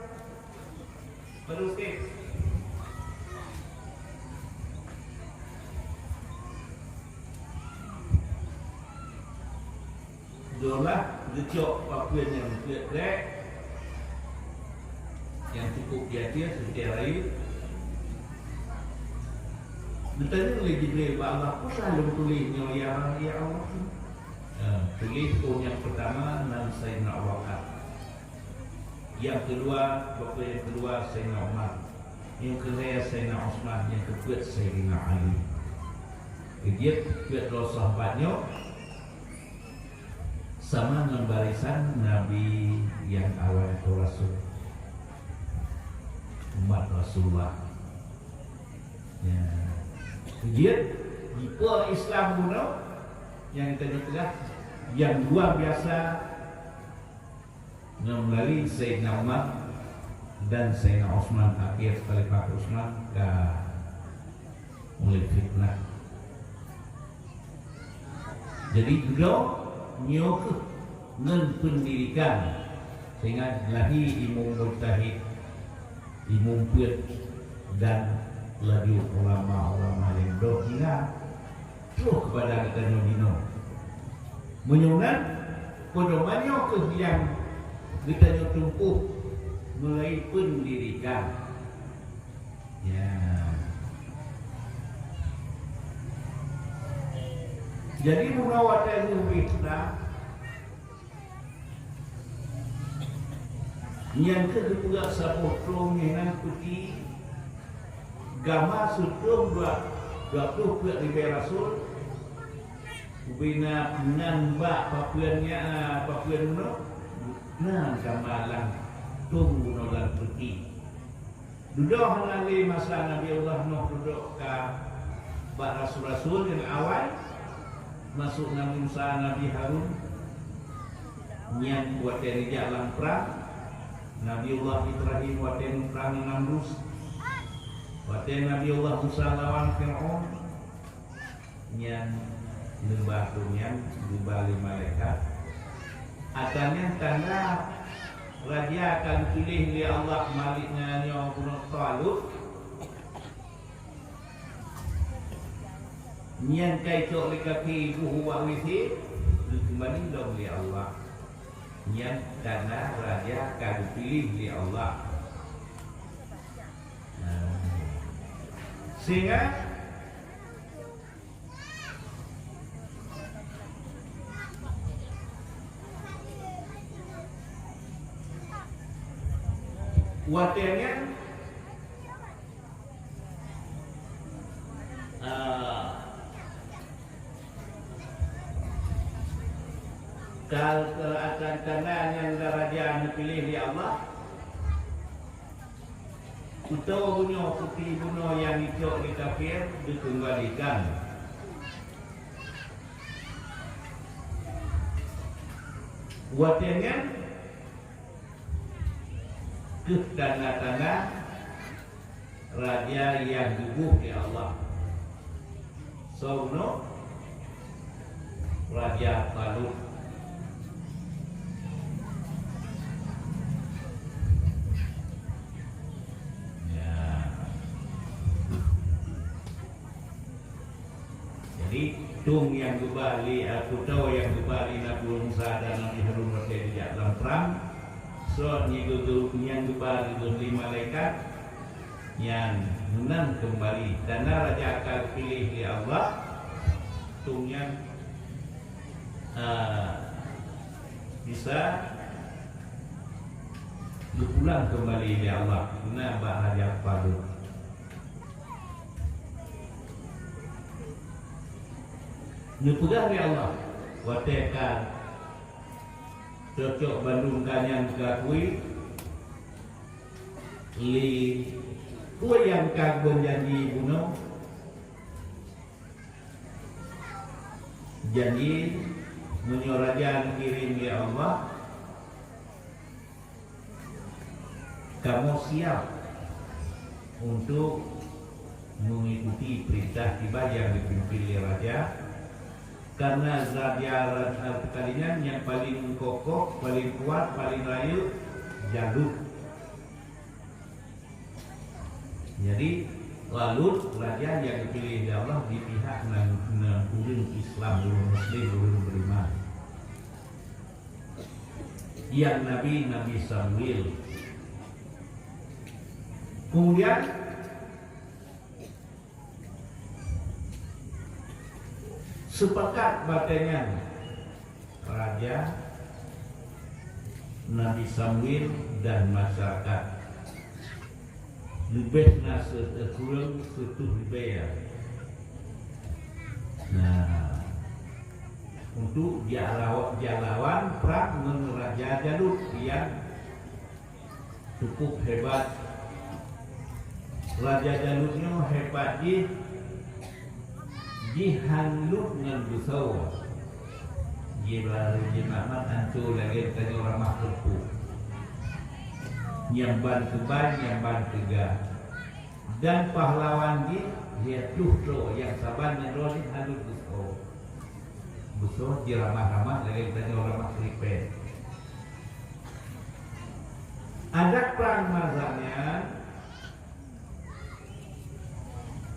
Baru sikit. Dolah geucok papeuen nyang krek-krek, nyang cukup di ateueh seutia rayeuk. Geutanyong lé Jibril bak Allah, "Peue sah lôn tuléh nyoe, ya, ya Allah?" Ha, tuléh phon nyang peutama nan Saidina Abu Bakar. Nyang keudua, bak phon nyang keudua Saidina Umar. Nyang keulhèe Saidina Utsman, nyang keupeuet Saidina Ali. Keujeuet peuet droe sahabat nyoe sama ngon barisan nabi nyang awai atau rasul. Umat Rasulullah. Ya. Keujeuet jipo Islam bunoe nyang teupeugah nyang luar biasa. Ngon meulalu Saidina Umar dan Saidina Utsman, akhé Khalifah Utsman, ka mulai fitnah. Jadi, dudoe nyoe kheueh ngon peundidikan, sehingga lahé imum mujtahid, imum peuet, dan laju ulama-ulama nyang dok hina. Troh keupada geutanyoe jinoe. Meunyoe nan, peudôman nyoe kheueh nyang geutanyoe tumpôh mulai peundidikan. Ya. Jadi, meunyoe watée neubi na, Nyan kheueh geupeugah saboh trom nyan peuti gama seutrong dua, dua ploh peuet ribée rasul, ubena nan bak papeuen nya, papeuen bunoe, nan gama lam trom bunoe lam peuti. Dudoe hana lé masa Nabi Allah Nuh dudoe ka bak rasul-rasul nyang awai, masôk Nabi Musa, Nabi Harun, nyan watée neujak lam prang, Nabi Allah Ibrahim watée muprang ngon Namrus, watée Nabi Allah Musa lawan Fir'aun, Nyan neuba tu nyan geuba lé malaikat. Ata nyan tanda raja ka geutuléh lé Allah Malik nyan nyoe bunoe Talut. Nyan ka icok lé kaki ibu huwa wisi, geukeumbali lom lé Allah. Nyan tanda raja ka geupiléh lé Allah. Nah, sehingga watée nyan, ah, Ka, ka, akan tanda nyang raja neupiléh lé Allah, peutoe bunoe, putéh bunoe nyang jicok lé kafé geukeumbalikan. Watée nyan keuh tanda-tanda raja nyang geuboh lé Allah. Soe bunoe? Raja Talut. Ya. Jadi, tueng nyang geuba lé, eh, peutoe nyang geuba lé Nabi Musa dan Nabi Harun watée jijak lam prang, soe nyang geu-, nyang geuba lé malaikat, nyan meunan keumbali. Tanda raja ka geupiléh lé Allah, tueng nyan, eh, bisa geupulang keumbali lé Allah, na bak Raja Talut. Neupeugah lé Allah, watée ka cocok bandum ka nyan geukui, lé peue nyang ka geujanji bunoe, janji meunyoe raja neukirém lé Allah, kamoe siap untuk mengikuti perintah kiban nyang geupimpin lé raja, karena raja, raja kali nyan nyang paling kokoh, paling kuat, paling rayeuk, Jalut. Jadi, Talut raja nyang geupiléh lé Allah di pihak nan, nan ureuëng Islam, ureuëng Muslim, ureuëng beriman. Nyang nabi, Nabi Samuel. Kemudian, sepakat batée nyan raja, Nabi Samuel, dan masyarakat. Leubeh na seuteukeueng seutuh ribée. Nah, untuk jalawa-, jalawan prang ngon Raja Jalut nyang cukup hebat. Raja Jalut nyoe hebat jih, jih han lut ngon beusoe. Jih barô jih mat-mat ancô lagée tanyoe ramah keureupuk. Nyang ban keuban, nyang ban teuga. Dan pahlawan jih, jih ploh droe nyang saban ngon droe jih han lut beusoe. Beusoe jih ramah-ramah lagée tanyoe ramah keuripée. Adat prang masa nyan,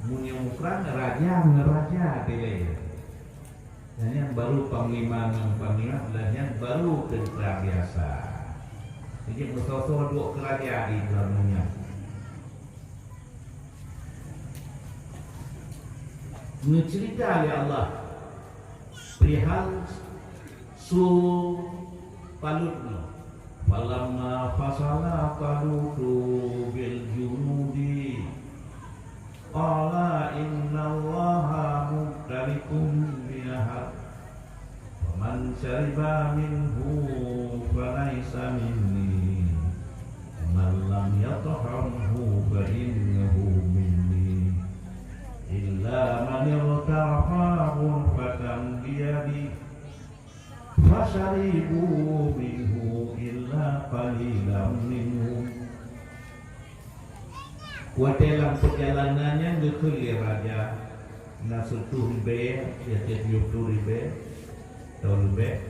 meunyoe muprang raja ngon raja dilée. Dan nyan baru panglima ngon panglima, dan nyan baru teuntara biasa. Jadi, meusoe-soe duek keu raja di dalam nyan. Neuceurita lé Allah perihal su Talut nyoe. Falamma fasala Talutu bil junudi, qala innallaha mubtalikum binahar. Faman syariba minhu falaisa minni, wa man lam yat'amhu fa innahu minni, illa man ightafa ghurfatan biyadihi, fasyaribu minhu illa qalilan minhum. Watée lam peujalanan nyan geukheun lé raja, na seutuh ribée, ya, tujoh ploh ribée, atau leubeh.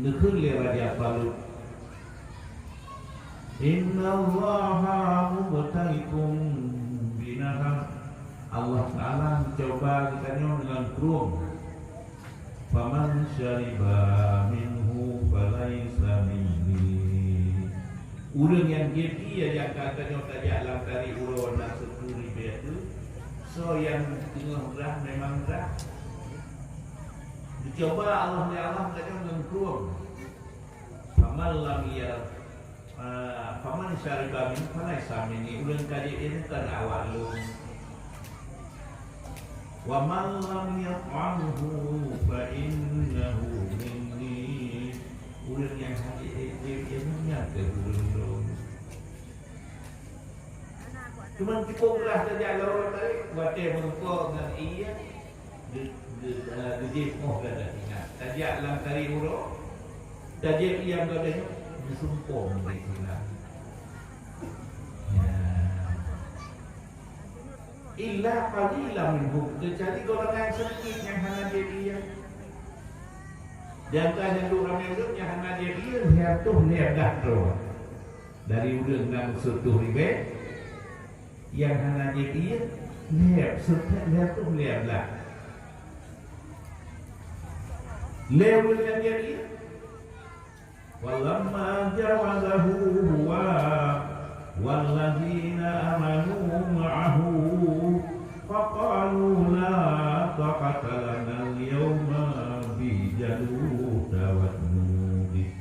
Geukheun lé Raja Talut, "Innallaha mubtalikum binahar." Allah Taala mencoba geutanyoe deungon krueng. "Faman syariba minhu Laisa minni. Ureuëng nyang jieb ié nyang ka tanyoe tajak lam tari uroe na seutu ribée tu, soe nyang teungoh grah memang grah. Dicuba Allah lé Allah tanyoe ngon krueng. Faman lam ya-, ah, faman syariba min falaisa minni, ureuëng ka jieb ié nyan kon awak lôn. Wa man lam yat'amhu fa innahu minni. Ureuëng nyang hana jieb ié nyan keu ureuëng lôn. Cuma cukup lah saja lorong tadi, watée meurumpok ngon ié, di, di, eh, di jih moh gata ingat. Tajak lam tari uroe, tajak ié gata nyoe, disumpong di sinan. Ya. Illa qalilan minhum, keucuali golongan seudikit nyang hana jieb ié. Di antara nyang duek ramé ureuëng nyang hana jieb ié, lhèe reutôh lhèe blah droe. Dari ureuëng na seutu ribée, nyang hana jieb ié, lhèe, seutu, lhèe reutôh lhèe blah. Lé ureuëng nyang jieb ié, Walamma jawazahu huwa wallazina amanu ma'ahu, faqalu la taqata lana al-yawma bi Jaluta wa junudih.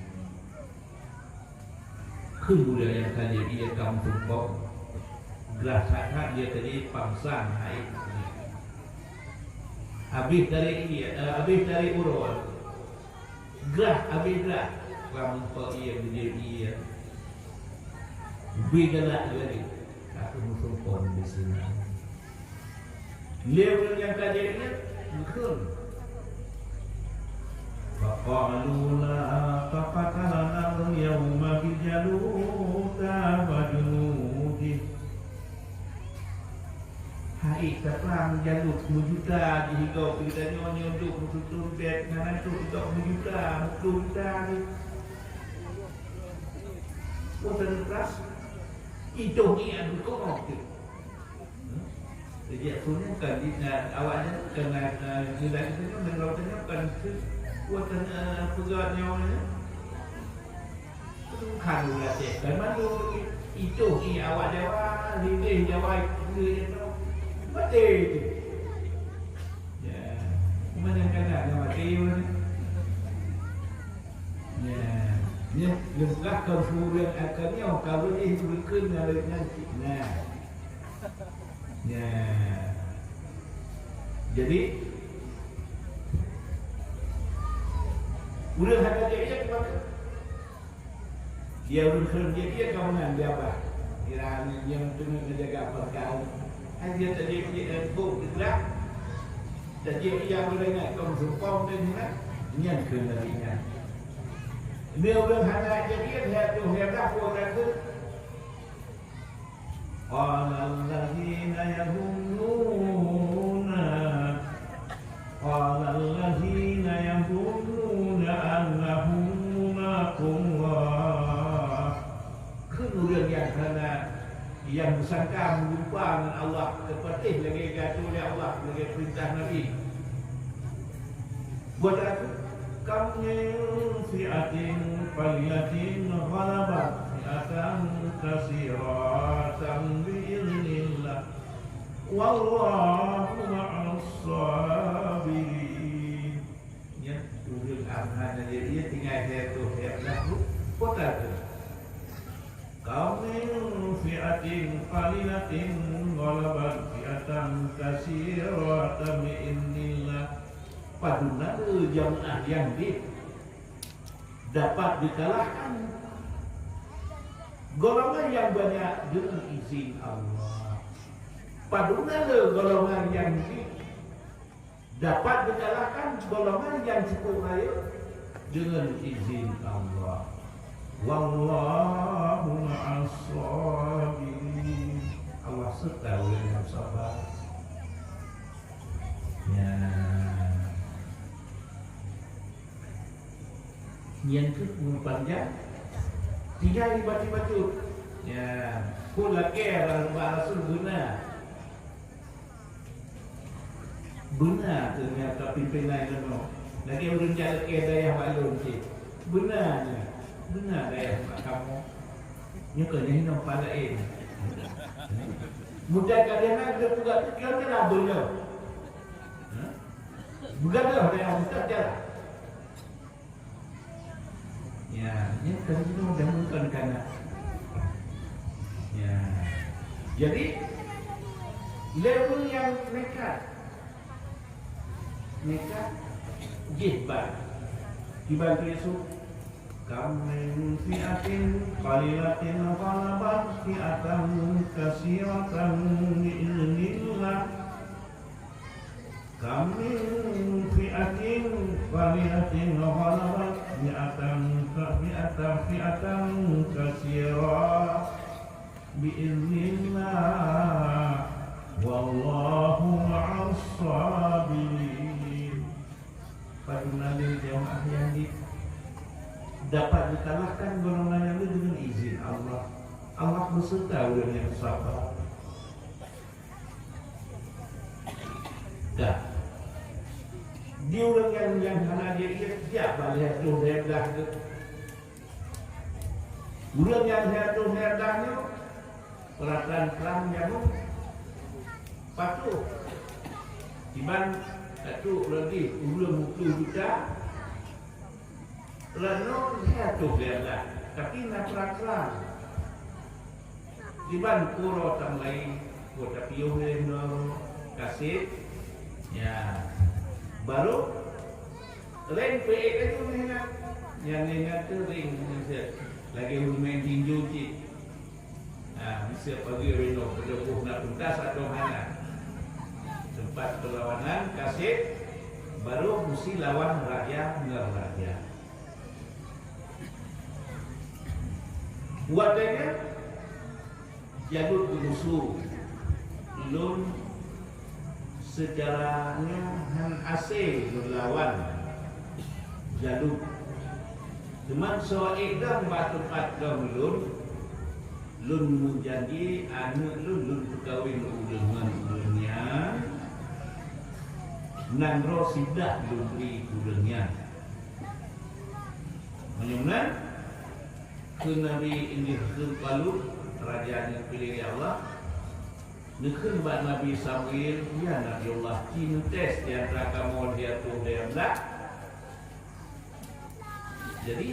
Kheun budak nyang ka jieb ié ka meusumpok, grah that-that, dia tadi pangsan hai. Habéh dari ié, eh, habéh dari uroe. Grah, habéh grah. Lam meupa ié, geujeuet ié. Bui galak lagée. Ka meusumpong di sinan. Lé ureuëng nyang ka jeuet nyan, geukheun. Faqalu la taqata lana al-yawma bi Jaluta wa junudih. Hai, taplang Jalut meujuta jihigoe keu geutanyoe nyoe duek meututoe bèk, na nanggroe jihigoe meujuta, meuploh juta jih. Watèe neukras, itoh ngieng beukongok teuh. Hmm? Jadi, aku ni kan di, na, awak ni kan na, na, nilai kita ni, nanggroe kita ni kan watèe, eh, peugah nyoe ni. Tuhan ulah cek kan mandum itoh ni awak Jawa, lideh Jawa, lideh Jawa. Maté tu. Ya. Cuma yang kadang dah maté pun. Ya. Ni, ni belah kau suruh akan ni, kau boleh berkenalan nanti. Nah. Ya. Jadi, ureuëng hana jeuet ié keumakan. Dia ureuëng kheun jeuet ié ka meunan di abah. Kira nyang teungoh neujaga perkara. Hai dia tajeuet ié, eh, bôh teugrah. Tajeuet ié beureukat kong sumpong dan nyan, nyan kheun lagée nyan. Dia ureuëng hana jeuet ié, lhèe ploh lhèe blah pun takheun. Qala allazina yadhunnuna, qala allazina yadhunnuna annahum mulaqullah. Kheun ureuëng nyang hana, nyang meusangka meulupa ngon Allah, teupeuteuh lagée geuatô lé Allah, lagée peurintah Nabi. Buet aku, kam min fi'atin qalilatin ghalabat fi'atan katsiratan bi'iznillah. Wallahu ma'as sabirin. Nyan, ureuëng Amhan aja dia tinggai seratus, seratus lagu. Kota tu. Kam min fi'atin qalilatin ghalabat fi'atan katsiratan bi'iznillah. Padum na le jamaah nyang deh dapat dikalahkan golongan nyang banyak deungon izin Allah. Padum na le golongan nyang deh dapat dikalahkan golongan nyang cukup rayeuk deungon izin Allah. Wallahu ma'as sabirin. Allah serta ureuëng nyang sabar. Ya. Nyan tu ureuëng panjang. Tinggai bacut-bacut. Ya. Pun lakée bak Rasul beuna. Beuna teuh nyang ka pimpénan inoe. Lagée ureuëng jak lakée dayah bak lôn cit. Beuna nyoe, beuna dayah mak kamoe. Nyoe keuh nyang hinoe pala laén. Mudah ka dia nak dia peugah tu kira-kira beuna. Ha? Begadoh dayah mudah jalan. Ya, nyoe kan hinoe dah bukan kanak. Ya. Jadi, level yang nekat. Nekat jih ban. Kiban tu Yesu, "Kam min fi'atin qalilatin ghalabat fi'atan katsiratan bi'iznillah. Kam min fi'atin qalilatin ghalabat fi'atan ka-, fi'atan, fi'atan katsirah bi'iznillah. Wallahu ma'as sabirin." Padum lé jamaah nyang di-, dapat dikalahkan golongan nyang laén deungon izin Allah. Allah beserta ureuëng nyang sabar. Dah. Di ureuëng nyang, nyang hana jeuet, jak bak lhèe reutôh lhèe blah geuh. Ureuëng nyang lhèe reutôh lhèe blah nyoe, peurasaan trang nyang patuh. Kiban satu lagèe ureuëng peuet plôh juta, Lhèe reutôh lhèe blah, tapi na peurasaan. Kiban uroe tam laén, uroe tapiôh lé nyoe kasét, ya, barô laén peuék laju meuingat. Nyang ingat tu ring meuseuk, lagèe ureuëng main tinju cit. Ha, meuseuk pagi rinoe, beudôh na tuntas atau hana. Teumpat peulawanan kasét, barô meusi lawan raja ngon raja. Watèe nyan, Jalut geumusoh, lôn seucara nyoe hán asé lôn lawan Jalut. Teuma soe ék dong bak teumpat dong lôn, lôn meujanji aneuëk lôn, lôn peukawen ureuëng ngon ureuëng nyan, nanggroe siblah lôn bri keu ureuëng nyan. Meunyoe meunan, kheun Nabi, indeh kheun Talut, raja nyang geupiléh lé Allah, neukheun bak Nabi Samuel, "Ya Nabi Allah, ci neutés di antara kamoe lhèe reutôh lhèe blah." Jadi,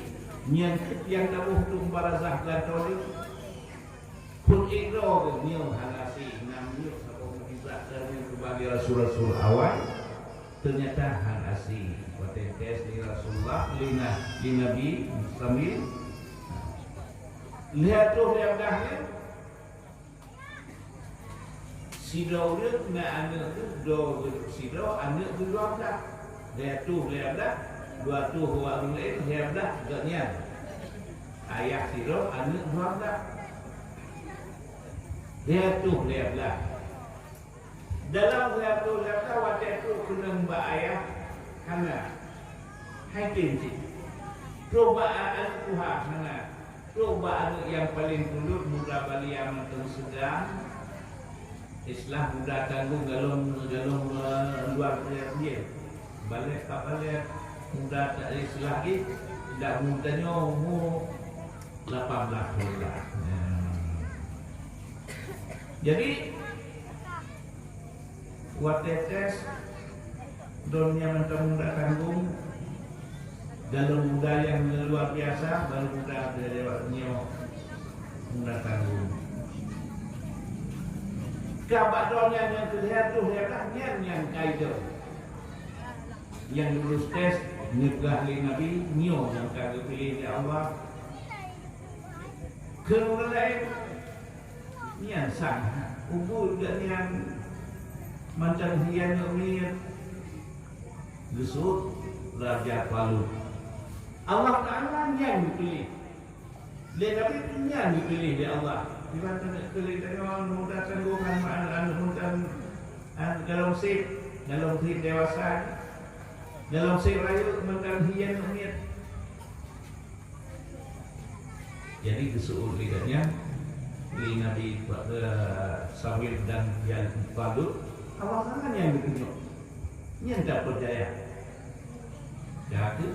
nyan keuh nyang taboh untuk meubarazah gantoe lé. Phôn ék droe geuh nyoe hana asé, na miyueb saboh mukjizat dan nyang geuba lé rasul-rasul awai, teunyata hana asé. Watèe tes lé Rasulullah, lé na-, lé Nabi Samuel, lhèe reutôh lhèe blah nyan, sidroe ureueng na aneuk teuh, dua ureueng sidroe aneuk teuh dua blah. Lhèe reutôh lhèe blah, dua reutôh ureueng laén, lhèe blah gobnyan. Ayah sidroe aneuk dua blah. Lhèe reutôh lhèe blah. Dalam lhèe reutôh lhèe blah watèe trôk keuneuk bak ayah hana. Hai tem cit. Trôk bak a-, aneuk tuha hana. Trôk bak aneuk nyang paleng kulot muda balia mantong seudang. Istilah muda tanggong golom, golom, eh, luar biasa. Balèe ka balèe muda, istilah jih, dak muda nyoe umur lapan blah, dua blah. Nah. Jadi, watèe tes, droeneuh mantong muda tanggong, golom muda nyang luar biasa, barô muda lewat nyoe muda tanggong. Ka bak droeneuh nyang keu lhèe reutôh lhèe blah nyan nyang kai deuh. Nyang lulus tes, neupeugah lé Nabi, nyoe nyang ka geupiléh lé Allah. Keu ureueng laén, nyan sang, ubeut gobnyan mantong hian ngon miet, geusut Raja Talut. Allah Taala nyan geupiléh. Lé Nabi nyan geupiléh lé Allah. Iban keuneuk keu lé tanyoe muda tanggong, aneuk-aneuk muda, an, golom sép, golom sép dewasa, golom sép rayeuk mantong hian ngon miet. Jadi geuseuôt lé gobnyan, lé Nabi, eh, Samuel dan Talut, Allah Taala nyang geutunyok. Nyan tapeucaya. Ka keuh,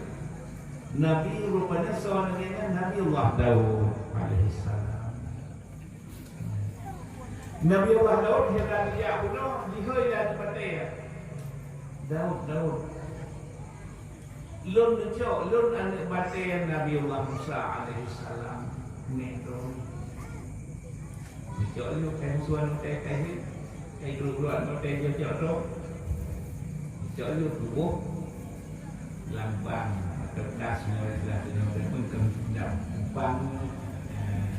Nabi rupanya soe naminya Nabi Allah Daud alaihissalam. Nabi Allah Daud hira dia bunoe jihôi dan batée. Daud, Daud. Lôn neucok, lôn aneuk batée Nabi Allah Musa alaihissalam. Nek lôn. Dicok lé kai musuhan watèe kai, kai keuluwa-keuluwa watèe jijak droe. Dicok lé tuboh lam bang atau tas, nyoe istilah tanyoe pun keu dam bang, eh,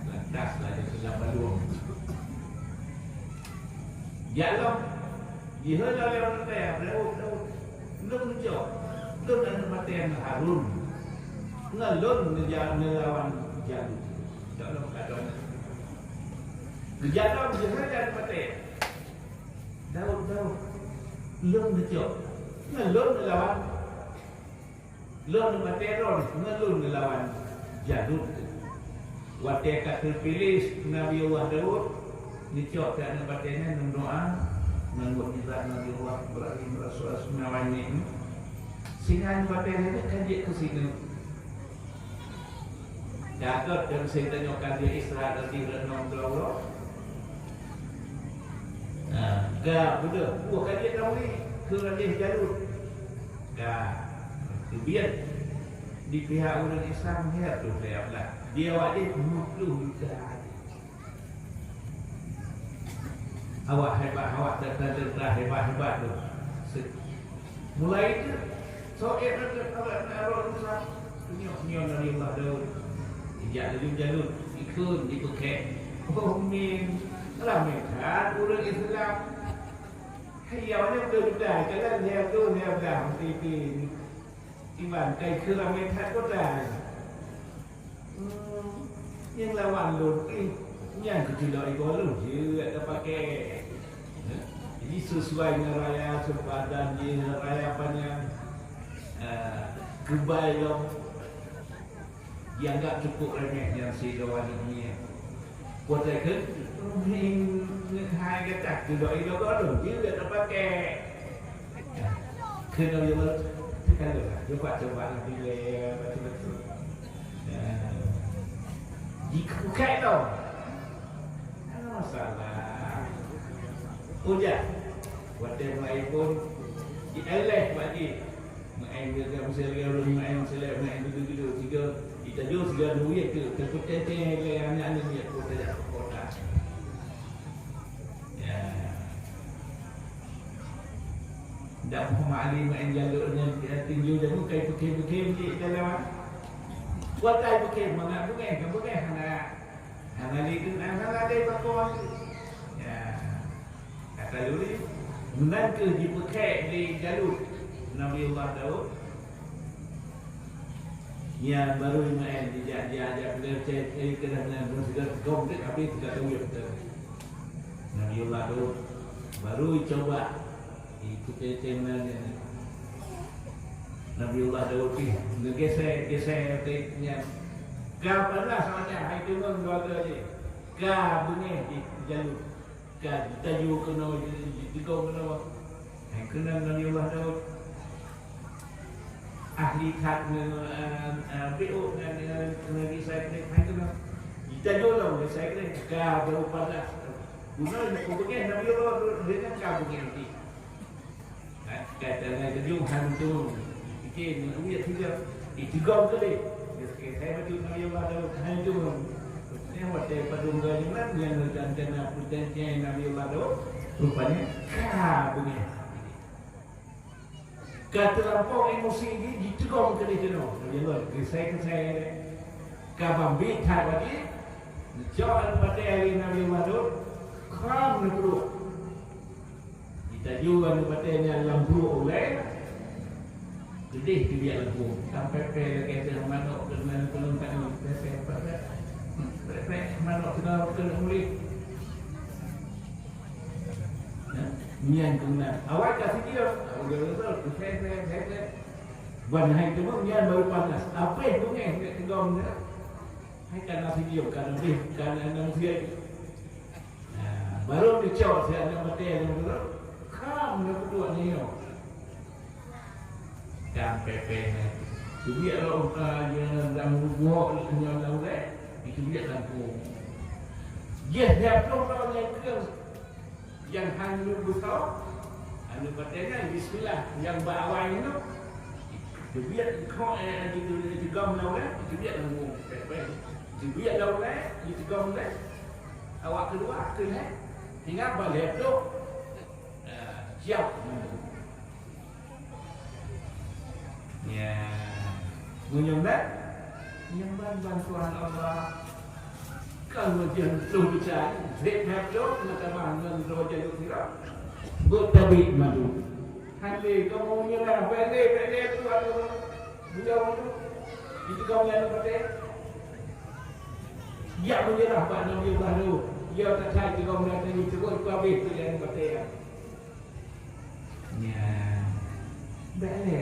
lam tas laju keu lam balueng. Jak lom, jihôi lom lé ureueng kaya, "Daud, Daud, lôn neucok, lôn aneuk batèe Harun, ngon lôn neuja-, neulawan Jalut." Cok lom ka droeneuh. Geujak lom jihôi lé aneuk batèe. "Daud, Daud, lôn neucok, ngon lôn neulawan, lôn aneuk batèe droeneuh, ngon lôn neulawan Jalut." Watèe ka teupiléh Nabi Allah Daud, neucok keu aneuk batèe nyan, neudoa, ngon mukjizat Nabi Allah Ibrahim, rasul-rasul nyan, sehingga aneuk batèe nyan ka jeuet keu sineuk. Ka göt dan seuhingga nyoe ka lheueh Isra dan lheueh reunoe keudroe. Nah, ka beudôh, buah ka jeuet lam ueh keu raja Jalut. Ka teubiet di pihak ureueng Islam lhèe reutôh lhèe blah. Di awak jih lhèe ploh juta. Awak hebat, awak teuntara hebat-hebat tu. Se-, mulai tu, soe nyang teuntara na roh Islam. Nyoe, nyoe Nabi Allah Daud. Ijak laju Jalut, ikheun jipeukhèk. Oh, min. Ramè that ureueng Islam. Hai, awak nyoe beutôi-beutôi. Jalan lhèe tu, lhèe blah, meuti-meuti. Iban kai keu ramè that kota. Hmm, nyang lawan lôn pih, nyang keutilok igoe lôn jeuet tapakèk. Jadi sesuai ngon raya seumpadan jih, raya panyang, eh, keubai lom. Jianggap cukup remeh nyang sidroe aneuk miet. Watèe kheun, "Hai gata, keunoe igoe lôn jeuet tapakèk." Keunoe igoe lôn, "Teuka lôn lah, coba-coba lah dilèe bacut-bacut." Nah, jikheun kheun lom. Hana masalah. Ujar. Watèe mulai phôn, jiéléh bak jih. Meu'en geuh, meu'en geuh, meu'en geuh, meu'en geuh, meu'en geuh, geuh, geuh, sigoe, jitajoe sigoe aneuk miet keu, keu peuteuntèe lé aneuk-aneuk miet keu tajak keu kota. Ya. Dak Muhammad Ali meu'en Jalut nyan, ya, tinju jameun kai peukhém-peukhém di dalam. Kuat kai peukhém, mangat beungèh, kan beungèh, hana. Hana lé keu, hana lé pakon. Ya. Kata lôn, meunan kheueh jipeukhèk lé Jalut Nabiullah Daud. Nyan barô Ismail jijak, jijak, jijak, eh, keunan, keunan, keunan, keunan, habéh teuka teuwét teuh. Nabiullah Daud barô jicoba, ikuté céng nan nyan. Nabiullah Daud pih neugeusé, geusé nyan. Ka panas awaknyan, hai teungeun keuluwarga jih. Ka beungéh di Jalut. Ka jitajoe keunoe, jitigong keunoe. Hai keunan Nabiullah Daud. Ahli that ngon, eh, eh, B O ngon, eh, ngon Isai Krim. Hai keunan. Jitajoe lom Isai Krim. Ka barô panas. Bunoe beungéh Nabiullah Daud, dia nyan ka beungéh pih. Ka, ka tangai teujong han teumong. Pike ngon uet sigoe. Itigong keudeh. Geuseukai hai bacut Nabi Allah Daud han teumong. Nyan watèe padum geuh nyan, nyan rencana peuteuntèe Nabi Allah Daud. Rupanya ka beungéh. Ka teulampau emosi jih, jitigong keudeh keunoe. Nabi Allah geusai-geusai. Ka ban bit that bagi. Neucok Al-Fatihah lé Nabi Allah Daud. Kram neupeuduek. Jitajoe aneuk batèe nyan lam bruek ulèe, keudeh teubiet lam bruek. Sampai pèh lagèe teuh manok keunan peuleueng tanyoe, pèh, pèh, pèh, pèh. Pèh, pèh, manok teuka keuneuk muléh. Nah, nyan keunan. Awai ka sijiôh, awai ka sijiôh, pèh, pèh, pèh, pèh. Ban hai teuma nyan barô panas. Abéh beungéh bèk teugom nyan. Hai ka na sijiôh, ka na bèh, ka na, na sijiôh. Nah, barô neucok siat aneuk batèe nyan, barô kram neupeuduek nyoe. Dang pèpè nyan. Teubiet lom, ah, nyang lam rugoe, nyang lam ulèe, jiteubiet lam krueng. Jih siat lom lôn nyang kreueng, nyang hán lôn beusoe, aneuk batèe nyan bismillah, nyang bak awai nyoe. Teubiet kok, eh, jitu-, jitigom lam ulèe, jiteubiet lam krueng. Pèh-pèh. Teubiet lam ulèe, jitigom ulèe. Awak keudua, keulhèe, tinggai ban lhèe ploh. Ah, siap. Ya, meunyoe bèk, meunyoe ban bantuan Allah, ka lheueh jeuet lheueh beucai, bèk that lom, meutamah ngon droe jalok sira. Beutabek madu. Hana lé kamoe meunyeurah, bèk lé, bèk lé, tu adu. Beliau tu, itu kamoe nyang patéh. Jak meunyeurah bak Nabi Allah Nuh. Ia tak sai kamoe nyang tadi sebut, tu habéh tu nyang patéh. Nyan. Bèk lé.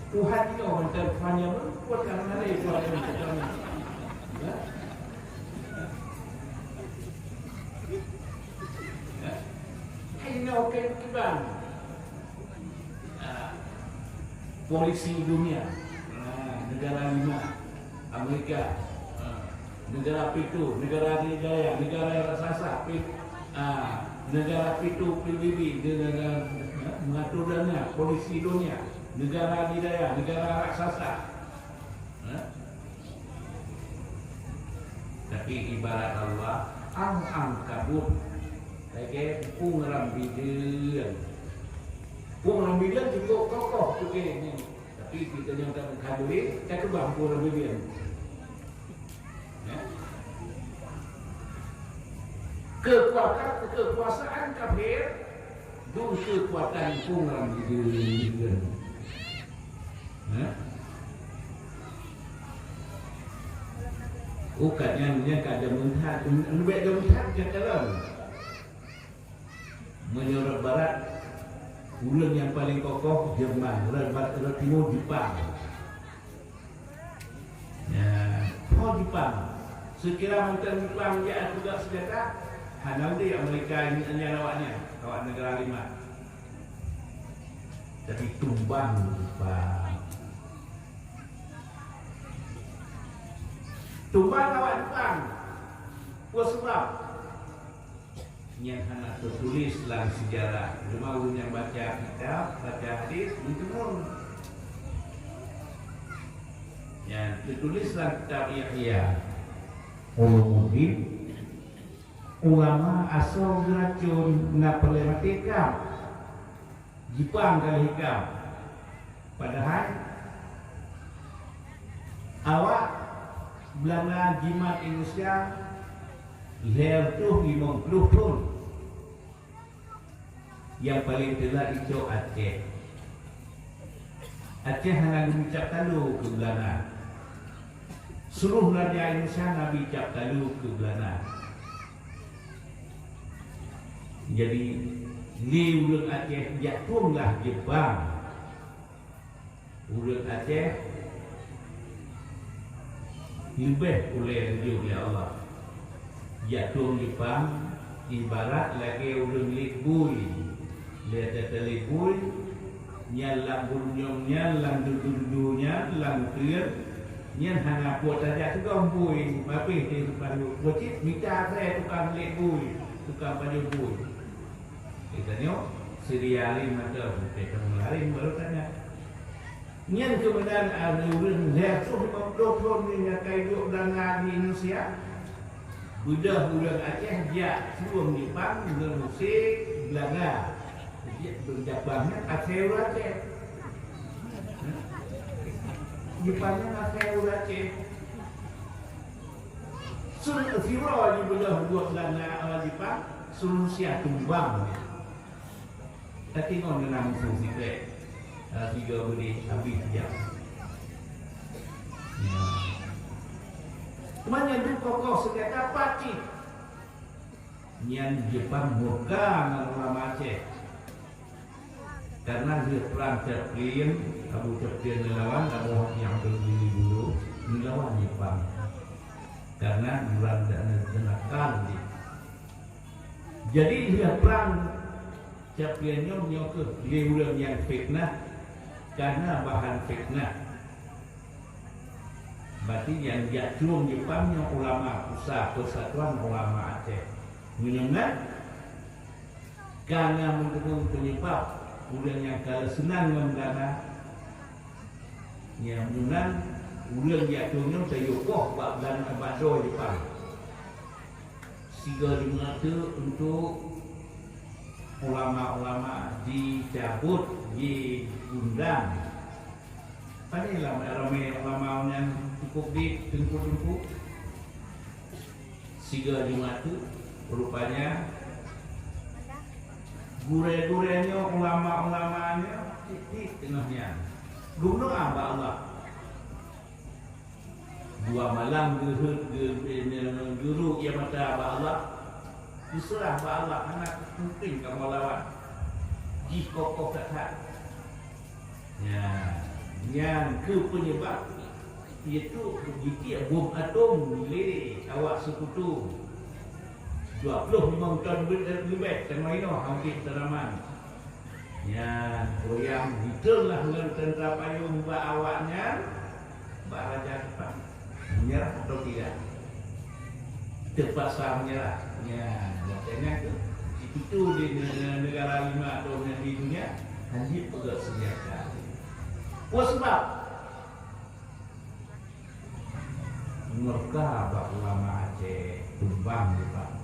Tuhan nyoe mantong Tuhan nyoe, bukan hana lé Tuhan nyoe mantong. Ha? Ha? Inoe keu kiban. Ha. Polisi dunia. Ha, negara lima. Amerika, ha, negara pitu, negara adidaya, negara raksasa, pi-, ha, negara pitu P B B, negara, ha, mengatur dana, polisi dunia, negara adidaya, negara raksasa. Ha? Tapi ibarat Allah, ang-ang kabut, lagèe pung ram bideung. Pung ram bideung cukup kokoh, cukup ni. Tapi kita nyang tak mengkabui, tak keubah pura bibir. Ya. Kekuatan, kekuasaan kafir, dum kekuatan pung ram bibir. Ya. Oh, kat nyan, nyan kat jameun that, leubeh jameun that kat dalam. Meunyoe rot barat, ureueng nyang paleng kokoh Jerman, rot ba-, rot timu Jepang. Ya, ho Jepang. Seukira mantong Jepang jak peugah seunjata, hana udép Amerika nyan awaknyan, awak neugara lima. Tapi tumbang Jepang. Tumbang awak Jepang. Peue sabab? Nyan hana teutuléh lam seujarah. Cuma ureueng nyang baca kitab, baca hadis, meuteumé. Nyan teutuléh lam kitab Ihya Ulumuddin, ulama asoe geuracon na peureulèe maté ka. Jipang ka lheueh ikam. Padahai awak Beulanda jimat Indonesia lhèe reutôh limong ploh thon. Nyang paleng teulat icok Aceh. Aceh hana geubri cap talu keu Beulanda. Seuluruh raja Indonesia na bri cap talu keu Beulanda. Jadi, lé ureueng Aceh jak tueng lah Jepang. Ureueng Aceh leubeh ulèe neujok lé Allah. Jak tueng Jepang ibarat lagèe ureueng lét bui. Lé teuh lét bui, nyan lam bunyong nyan, lam dudu-dudu nyan, lam uteuen, nyan hana peue tajak teugom bui, babeh di tukang pajoh. Peue cit mita asai tukang lét bui, tukang pajoh bui. Geutanyoe, Syria laén mantong, bukan kamoe laén baru tanya. Nyan keubeudaan ureueng lhèe reutôh limong ploh thon nyang ka iduek Beulanda di Indonesia. Beudôh ureueng Aceh jak tueng Jepang ngon use Beulanda. Jadi, Jepang nyan asai ureueng Aceh. Jepang nyan asai ureueng Aceh. Sun-, sidroe jibeudôh buet Beulanda, eh, Jepang, Sun Yat-sen tumbang. Tapi ngon geunang musoh sikrek, eh, tiga beudeh habéh sijam. Ya. Teuma nyan dum kokoh seunjata pat cit. Nyan Jepang murka ngon ulama Aceh. Karena lheueh prang Caplin, Abu Caplin neulawan, Abu Haji Abdul Ghani Bulo neulawan Jepang. Karena Belanda neunakal di. Jadi lheueh prang Caplin nyoe, nyoe keuh lé ureueng nyang fitnah, karena bahan fitnah. Berarti nyang jak tueng Jepang nyoe ulama pusat, Persatuan Ulama Aceh. Meunyoe na, kana meudeungoe penyebab ureuëng nyang ka lheueh seunang ngon Belanda, nyang meunan ureuëng jak tueng nyoe tayue poh bak Belanda, bak droe Jepang. Sigoe Jumat teuk untuk ulama-ulama jicabut, jiundang. Pane lam ramé ulama nyan cukup di teungku-teungku. Sigoe Jumat teuk, rupanya gurée-gurée nyoe, ulama-ulama nyoe, tieb-tieb teungoh nyan. Gubunur bak Allah. Dua malam geuheuet, geu-, geu-, geurok ie mata bak Allah. Geuseurah bak Allah, hana mungken kamoe lawan. Jih kokoh that-that. Nyan, nyan keuh penyebab, yaitu jitiek bom atom lé awak sekutu. Dua ploh limong ton leubeh teungoh inoe han udeb tanaman. Nyan, goyang, Hitler lah ngon tentara payong bak awaknyan, bak raja Jepang. Menyerah atau tidak? Terpaksa menyerah. Nyan, makanya tu, itu tu di ne-, ne-, negara lima atau di dunia, hanya pegang senjata. Apa sebab? Murka bak ulama Aceh, tumbang Jepang.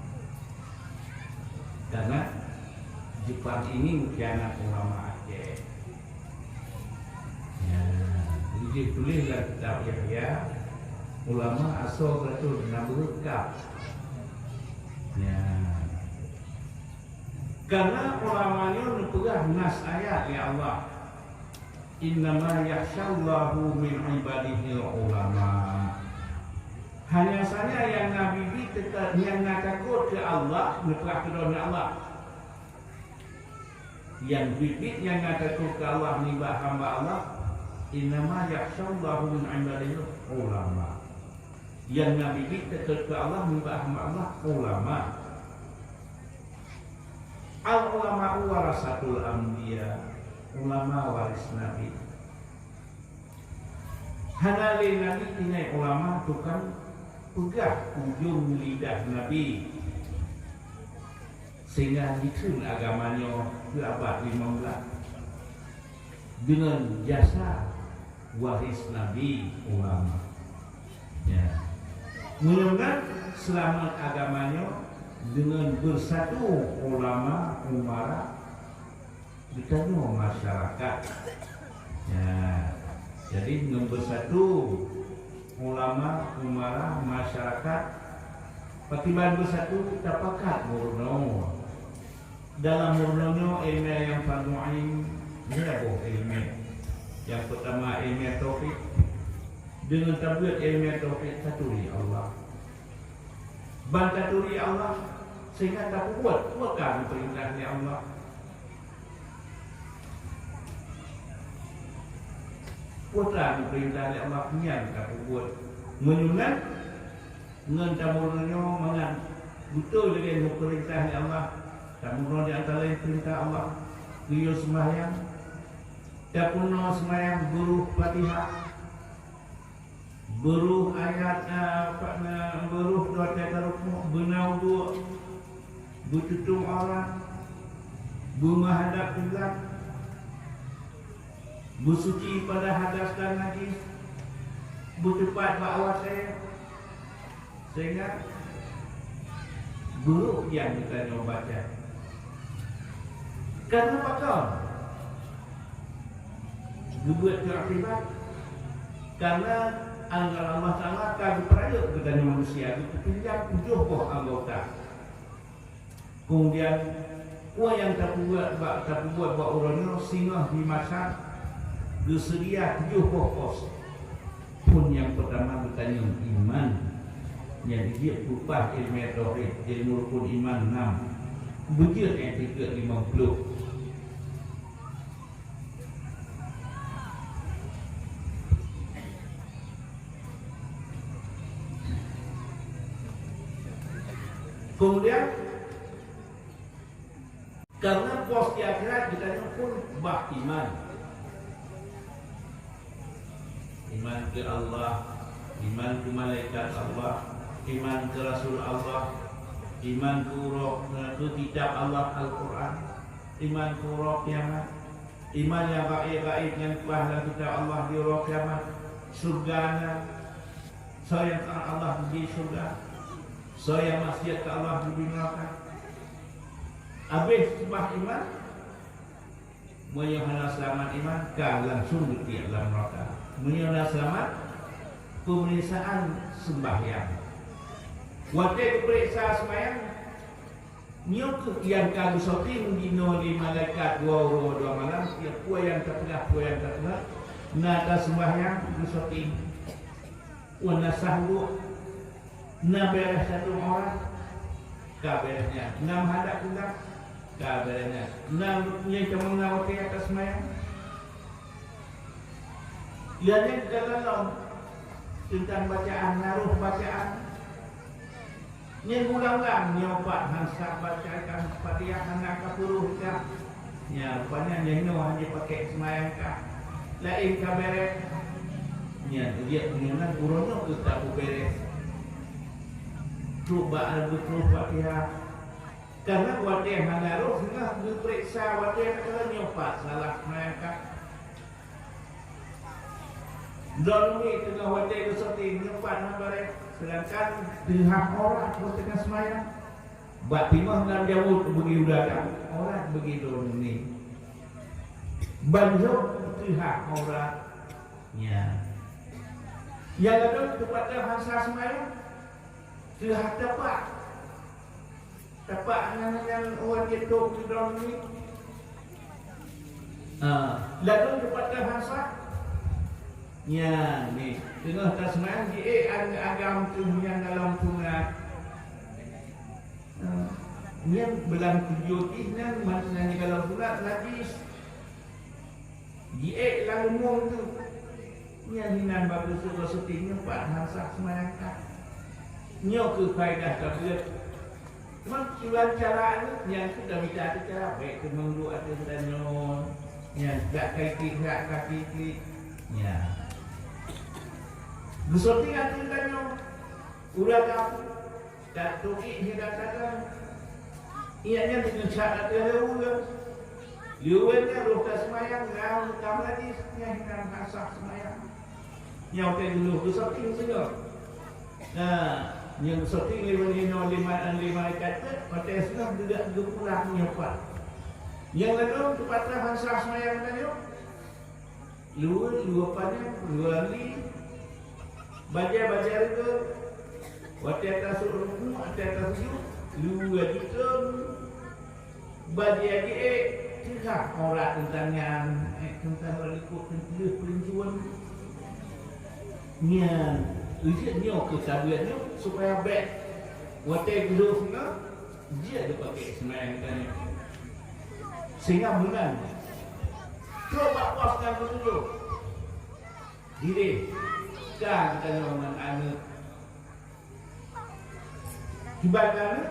Karena Jepang ini mengkhianat ulama Aceh. Ya, jadi tulis dalam kitab Yahya, ulama asoe beutôi na beureukat. Ya. Karena ulama nyoe neupeugah nas ayat lé Allah. "Innama yakhsyallaha min ibadihil ulama." Hanya saja nyang na biet-biet teuka-, nyang na takot keu Allah, neupeugah keudroe Allah. Nyang biet-biet nyang na takot keu Allah nibak hamba Allah, "Innama yakhsyallaha min ibadihil ulama." Nyang na biet-biet takot keu Allah nibak hamba Allah, ulama. Al-ulama'u warasatul anbiya, ulama waris Nabi. Hana lé Nabi tinggai ulama tukang peugah ujong lidah Nabi, sehingga jikheun agama nyoe keu abad limong blaih. Deungon jasa waris Nabi ulama. Ya. Meunyoe seulamat agama nyoe deungon beusatu ulama, umara, geutanyoe masyarakat. Ya. Jadi ngon beusatu ulama, umara, masyarakat, pakriban beusatu tapakat meurunoe. Dalam meurunoe nyoe ilmu nyang fardu ain, nyoe boh ilmu. Nyang peutama ilmu tauhid. Deungon tabeuet ilmu tauhid taturi Allah. Ban taturi Allah sehingga tapeubuet peue ka geupeurintah lé Allah. Peue ka geupeurintah lé Allah nyan tapeubuet. Meunyoe na Ngon tameurunoe nyoe mangat beutôi lagée nyang geupeurintah lé Allah. Tameurunoe di antara laén peurintah Allah, geuyue seumayang. Tapeurunoe seumayang, beuroh Fatihah, beuroh ayat, eh, apa na, beuroh doa teuka rukuk, beuna udue, beututong aurat, beumeuhadab kiblat, beusuci pada hadas dan najis, beuteupat bak awak saya, sehingga buruk nyang geutanyoe baca. Karena pakon? Geubeuet keu akibat. Karena anggaran Allah Taala ka geupeurayeuk geutanyoe manusia, geupeupinjam tujoh boh anggota. Kemudian, peue nyang tapeubuet bak, tapeubuet bak uroe nyoe singoh di Masyad geuseudia tujoh boh pos. Phon nyang peutama geutanyoe iman, nyang jeuet beupah ilmu tauhid, ilmu rukun iman nam, beujeuet iktikeuet limong ploh. Kemudian, karena pos di akhirat geutanyoe phon bah iman. Iman keu Allah, Iman keu malaikat Allah, iman keu rasul Allah, iman keu roh, keu kitab Allah Al-Quran, iman keu uroe kiamat, iman nyang gaib-gaib nyang peugah lam kitab Allah di uroe kiamat, syurga na, soe nyang taat Allah geubri syurga, soe nyang maksiat keu Allah geubri neuraka. Habéh seubah iman, meunyoe hana seulamat iman, ka langsung geutiek lam neuraka. Meunyoe na seulamat, peumeriksaan seumbahyang. Watée geupeuriksa seumbahyang, nyoe kheueh nyang ka geusoting jinoe lé malaikat dua uroe dua malam, tiep peue nyang tapeugah, peue nyang tapeugah, na taseumbahyang geusoting. Wan na sah uduk, na bèrèh satu aurat, ka bèrèh nyan. Na meuhadab kiblat, ka bèrèh nyan. Na nyang teumeu'ah watèe ka seumayang. Lheueh nyan geukalon lom teuntang bacaan, na roh bacaan. Nyan ulang-ulang, nyoe pat han sah bacakan Fatihah, hana ka peuruh dah. Nyan, rupanya nyan nyoe hana jipakai seumayang kah. Laén ka bèrèh. Nyan, ujian peunginan uroe nyoe keu ka beubèrèh. Trok bak beutôi Fatihah. Karena watèe hana roh, singoh geupeuriksa watèe ka nyoe pat salah seumayang kah. Droeneuh teungoh watèe geusoting nyoe pat hana bèrèh, seudangkan teuhah aurat watèe ka seumayang. Bak timoh lam jamut beugèt u dada, aurat beugèt droeneuh. Ban jok teuhah aurat nyan. Nyang ladôm teupatah han sah seumayang, teuhah tapak. Tapak nyan, nyan ureueng jitôk sidroe nyoe. Ha, ladôm teupatah han sah. Nyan, ni, teungoh taseumayang jiék an-, agam teuh nyan dalam sunat. Ha, nyan bulan tujoh jih nyan, masa nyan dalam sunat najis. Jiék lam leumo teuh. Nyan hinan bak geuseuk-geuseuk nyoe pat han sah seumayang kah. Nyoe kheueh faedah tabeuet. Cuma kiban cara nyan, nyan kheueh tamita teuh cara bèk teumeuduek ateueh tanyoe. Nyan, jak kai klik, jak kaki klik. Nyan. Geusoting ateueh tanyoe. Uroe ka Ka tuki hinan sajan. Ié nyan deungon syarat leuweue. Leuweue nyan roh taseumayang ngon ka meunajis, nyan hinan han sah seumayang. Nyoe ka geuleuh geusoting singoh. Nah, nyang geusoting lé lima, lima, lima ikat teuk, watèe singoh geudak geupulang nyoe pat. Nyang ladôm teupatah han sah seumayang tanyoe. Leuweue, leuweue panyang, leuweue li. Bajèe-bajèe reugeue. Watèe tasôk rukuk, watèe tasujud, leuweue jitreun. Bajèe jiék, teuhah aurat teuntang nyan. Eh, teuntang aurat likot, teuntang peuluncuan. Nyan, ujeuen nyoe keu tabeuet nyoe, supaya bèk watèe geudoh singoh, jeuet geupaké seumayang geutanyoe. Sehingga meunan, trok bak pos nyang keutujoh. Dideh, ka geutanyoe ngon aneuk. Kiban aneuk,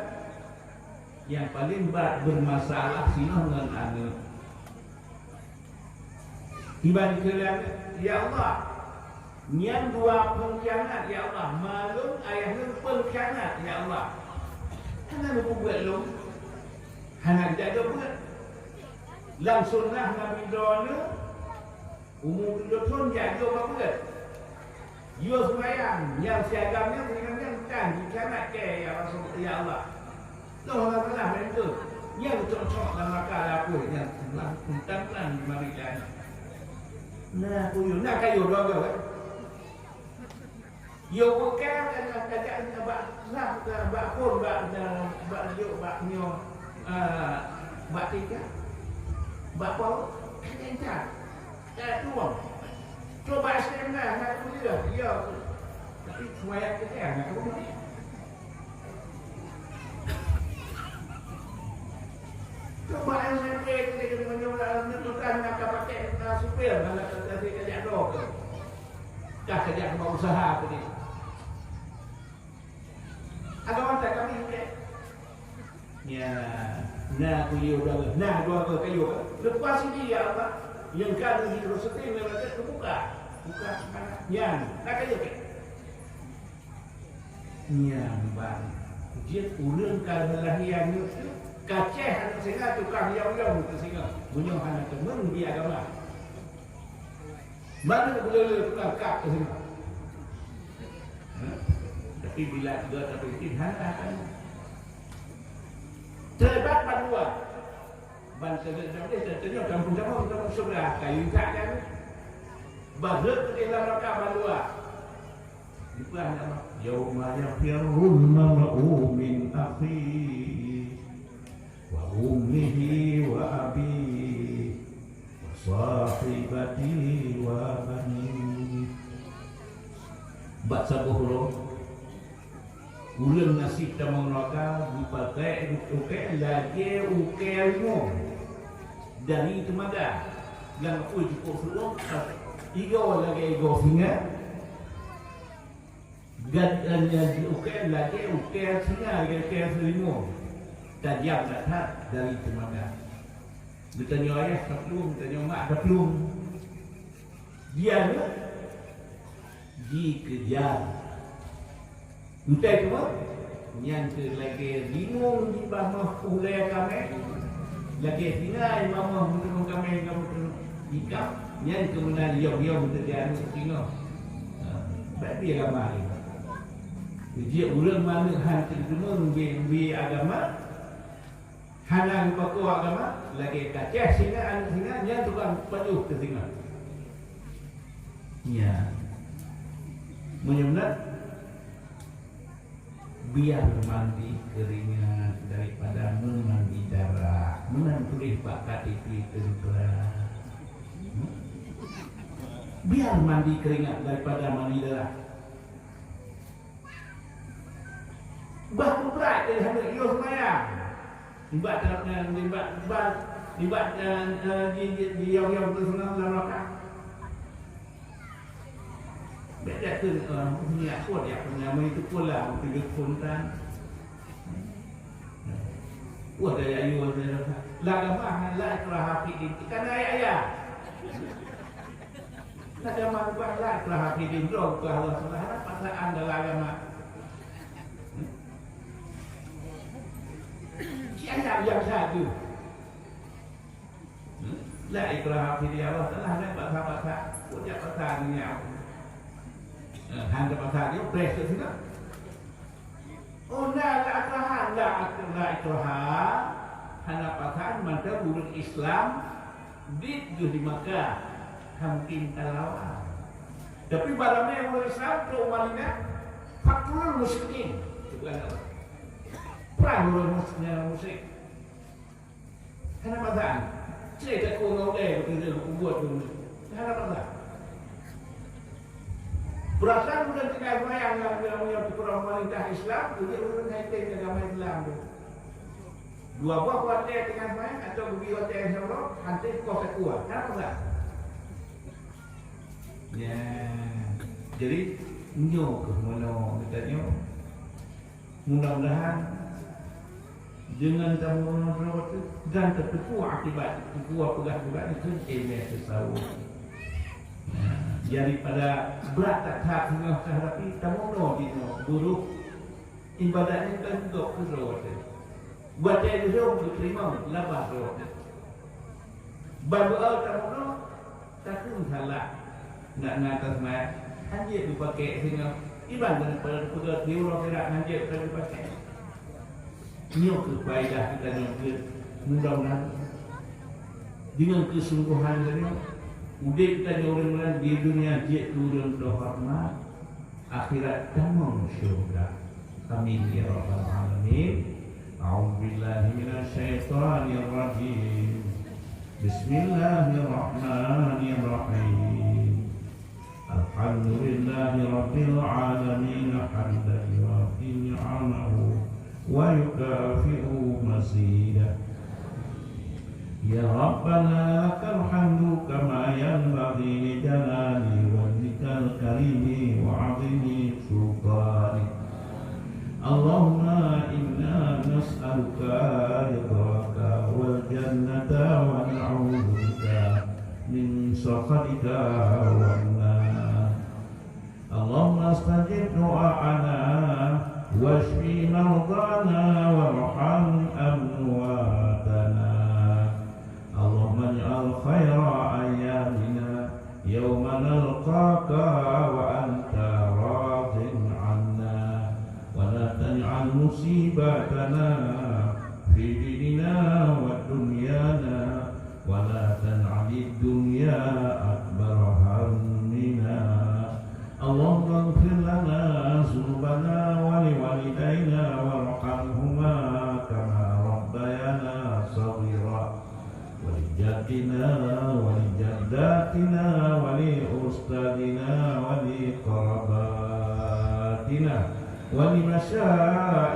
nyang paleng brat beurmasalah singoh ngon aneuk. Kiban keu lagèe, "Ya Allah, nyan dua peungkhianat, ya Allah, ma lôn ayah lôn peungkhianat, ya Allah. Hana neupeubuet lôn, hana geujak jok beuet. Lam sunnah Nabi droeneuh, umu tujoh thôn jak jok bak beuet." Yôh seumayang, nyang siagam nyan, seumayang nyan, dan dikhianat kèe, ya Rasul, ya Allah. Lôn hana salah meunan. Nyang cok-cok lam raka lakoe nyan, seumbilan ploh tan bulan di Maryland. Nah, kuyueng, na kayôh dua goe, eh. Yôh bukan, kan, kan, kan, bak, nah, bak phôn, bak, bak, bak, bak nyoe, ah, bak tingkat, bak pau, kan, kan, kan. Eh, tuwö. Cuba S M na, na kuliah, ya. Tapi semua yang kerja, na kuliah. Cuba S M P kita kena menyuruh anak muda nak pakai, na supir, nak kerja kerja dok. Dah kerja sama usaha tu ni. Ada mata kami ni. Nya, na kuyueng dua, na dua kuyueng. Lepas ini, ya Allah, nyang ka di Yerusalem, yang ada terbuka. Buka, nyan, na kuyueng. Nyan ban jeuet ureuëng ka lahé aneuëk teuh, ka ceh aneuëk singa tukang yong-yong keu singa. Meunyoe hana teumeung di agama, mana boleh tukang kap keu singa? Hah? Tapi bila tiga tapi hana akan. Teubat bandua. Ban teunyok kampung kamoe, kamoe syedara kayu tak kan. Bahreuk keu dalam raka bandua. Dipeugah nama? Yauma yafirrul mar'u min akhihi wa ummihi wa abihi wa sahibatihi wa banihi. Bak saboh uroe, ureuëng nasib tamong neuraka geupakai ukée lagée ukée limong dari teumaga. Lam apui jipok seuleueng, igoe lagée igoe singa. Gata nyan ukée lagée ukée singa, lagée ukée seulimong. Tajam that-that dari teumaga. Geutanyoe ayah taplueng, geutanyoe mak taplueng. Dia nyoe jikeujam. Entah teuma, nyan keuh lagée limong jibah meuh ulée kaméng, lagée singa jibah meuh meuteumé kaméng ka meuteumé ikab, nyan keuh meunan yom-yom teuka aneuëk singoh. Ha, bak pih ramai. Jeuet ureuëng manök han teudeungoe bi, bi agama, hana geupakoe agama, lagée kacéh singa aneuëk singa, nyan tukang pajoh keu singa. Nyan. Meunyoe meunan, biar mandi keringat daripada meumandi darah. Meunan tuléh bak K T P teuntara. Hmm? Biar mandi keringat daripada mandi darah. Bah beubrat jadi hana yôh seumayang. Nibak, nibak, nibak, nibak, eh, eh, di, di, di yong-yong tu seunang lam raka. Bèk jak keu, eh, nyak kuat jak peunamai tu pula, beutôi spontan. Wah, daya yôh, daya raka. La agama, la ikraha fid din. Kan ayat-ayat. Agama bukan la ikraha fid din, droe bukan Allah Taala, hana paksaan dalam agama. Ci ayat nyang satu. La ikraha fid din, Allah Taala hana paksa-paksa. Kok jak paksa dunia? Eh, hana paksa dia, press kat sini. Oh, la, la ikraha, la, la ikraha. Hana paksaan mantong ureueng Islam dit geuh di Makkah, han mungken talawan. Tapi barang ureueng Islam trok u Madinah, faktulul musyrikin. Itu bukan Allah. Perang ureueng mus-, musyrik. Hana paksaan. Cre takue ngon ulée beutôi-beutôi peubuet tu. Hana paksaan. Peurasaan bukan tinggai seumayang lam, lam, lam peurintah Islam, jadi ureueng hai teng agama Islam tu. Dua boh watée tinggai seumayang atau geubri watée insya Allah, han teukoh takue. Hana paksaan. Ya. Jadi, nyoe keuh meunoe geutanyoe. Mudah-mudahan deungon tameurunoe droe teuh dan tateupeue akibat peue peugah-peugah nyan keu iéleumé tasawuf. Nah, daripada brat that-that singoh ka, tapi tameurunoe jinoe buruk ibadat nyan ka gok keu droe teuh. Watée geuhom geuteurimong laba droe teuh. Ban doa tameurunoe, takheun salah. Nak na atas mat, hanjeuet geupakék singoh. Iban keuneuk pada peugah di uroe pirak hanjeuet ka geupakék. Nyoe keuh faedah geutanyoe keuh mudah-mudahan. Deungon keusungguhan geutanyoe, udeb geutanyoe ureueng meunan di dunia jeuet keu ureueng teuhoreumat. Akhirat tamong syurga. Amin ya rabbal alamin. A'udzubillahi minasyaitonirrajim. Bismillahirrahmanirrahim. Alhamdulillahi rabbil alamin, hamdan yuwafi ni'amahu wa yukafi'u mazidah. Ya Rabbana, lakal hamdu kama yanbaghi li jalali wajhikal karimi wa azimi sultanik. Allahumma inna nas'aluka ridhaka wal jannata wa na'udzubika min sakhatika wan nar. Allahumma stajib du'aana. واشف مرضانا وارحم أمواتنا. اللهم اجعل خير أيامنا يوم نلقاك وأنت راض عنا، ولا تجعل مصيبتنا في ديننا ودنيانا، ولا تجعل الدنيا أكبر همنا. اللهم اغفر لنا ذنوبنا ولوالدينا وارحمهما كما ربيانا صغيرا. ولجدنا ولجداتنا ولأستاذنا ولقراباتنا ولمشايخنا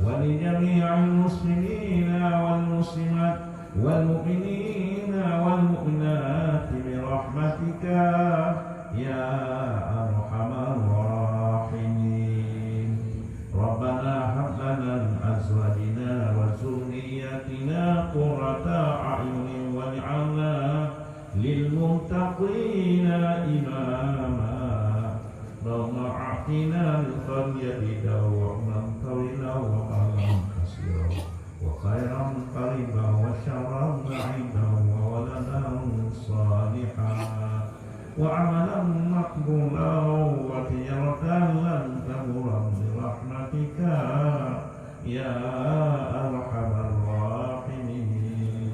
ولجميع المسلمين والمسلمات والمؤمنين والمؤمنات برحمتك يا أرحم الراحمين. ربنا هب لنا من أزواجنا وذرياتنا قرة أعين واجعلنا للمتقين إماما. اللهم أعطنا رزقا جديدا وعمرا طويلا ومالا كثيرا وخيرا قريبا وشرا بعيدا وولدا صالحا وعملا مقبولا وتجارة لن تبور برحمتك يا أرحم الراحمين.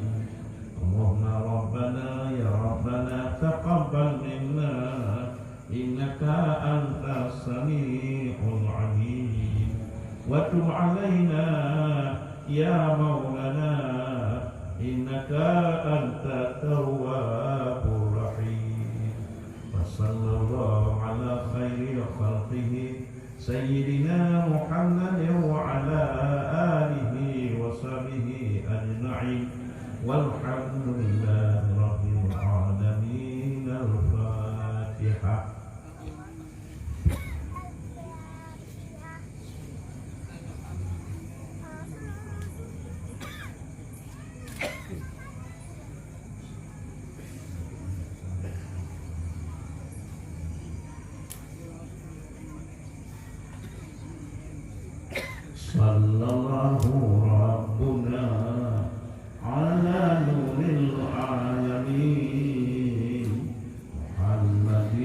اللهم ربنا يا ربنا تقبل منا إنك أنت السميع العليم وتب علينا يا مولانا إنك أنت التواب الرحيم. وصلى الله على خير خلقه سيدنا محمد وعلى آله وصحبه أجمعين. والحمد لله رب العالمين. الفاتحة. صلى الله ربنا على نور العالمين محمد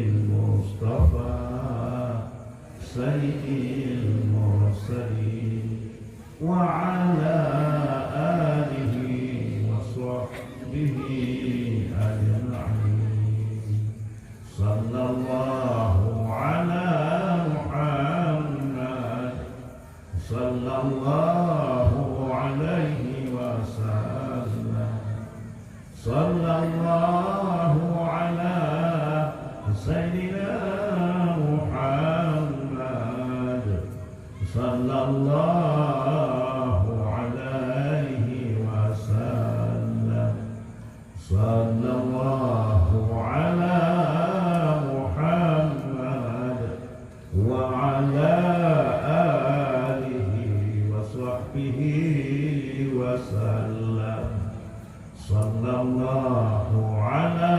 المصطفى سيد المرسلين وعلى آله وصحبه أجمعين. صلى الله على محمد صلى الله عليه وسلم. صلى الله على سيدنا محمد صلى الله عليه وسلم. صلى الله على محمد وعلى آله وصحبه وسلم. صلى الله على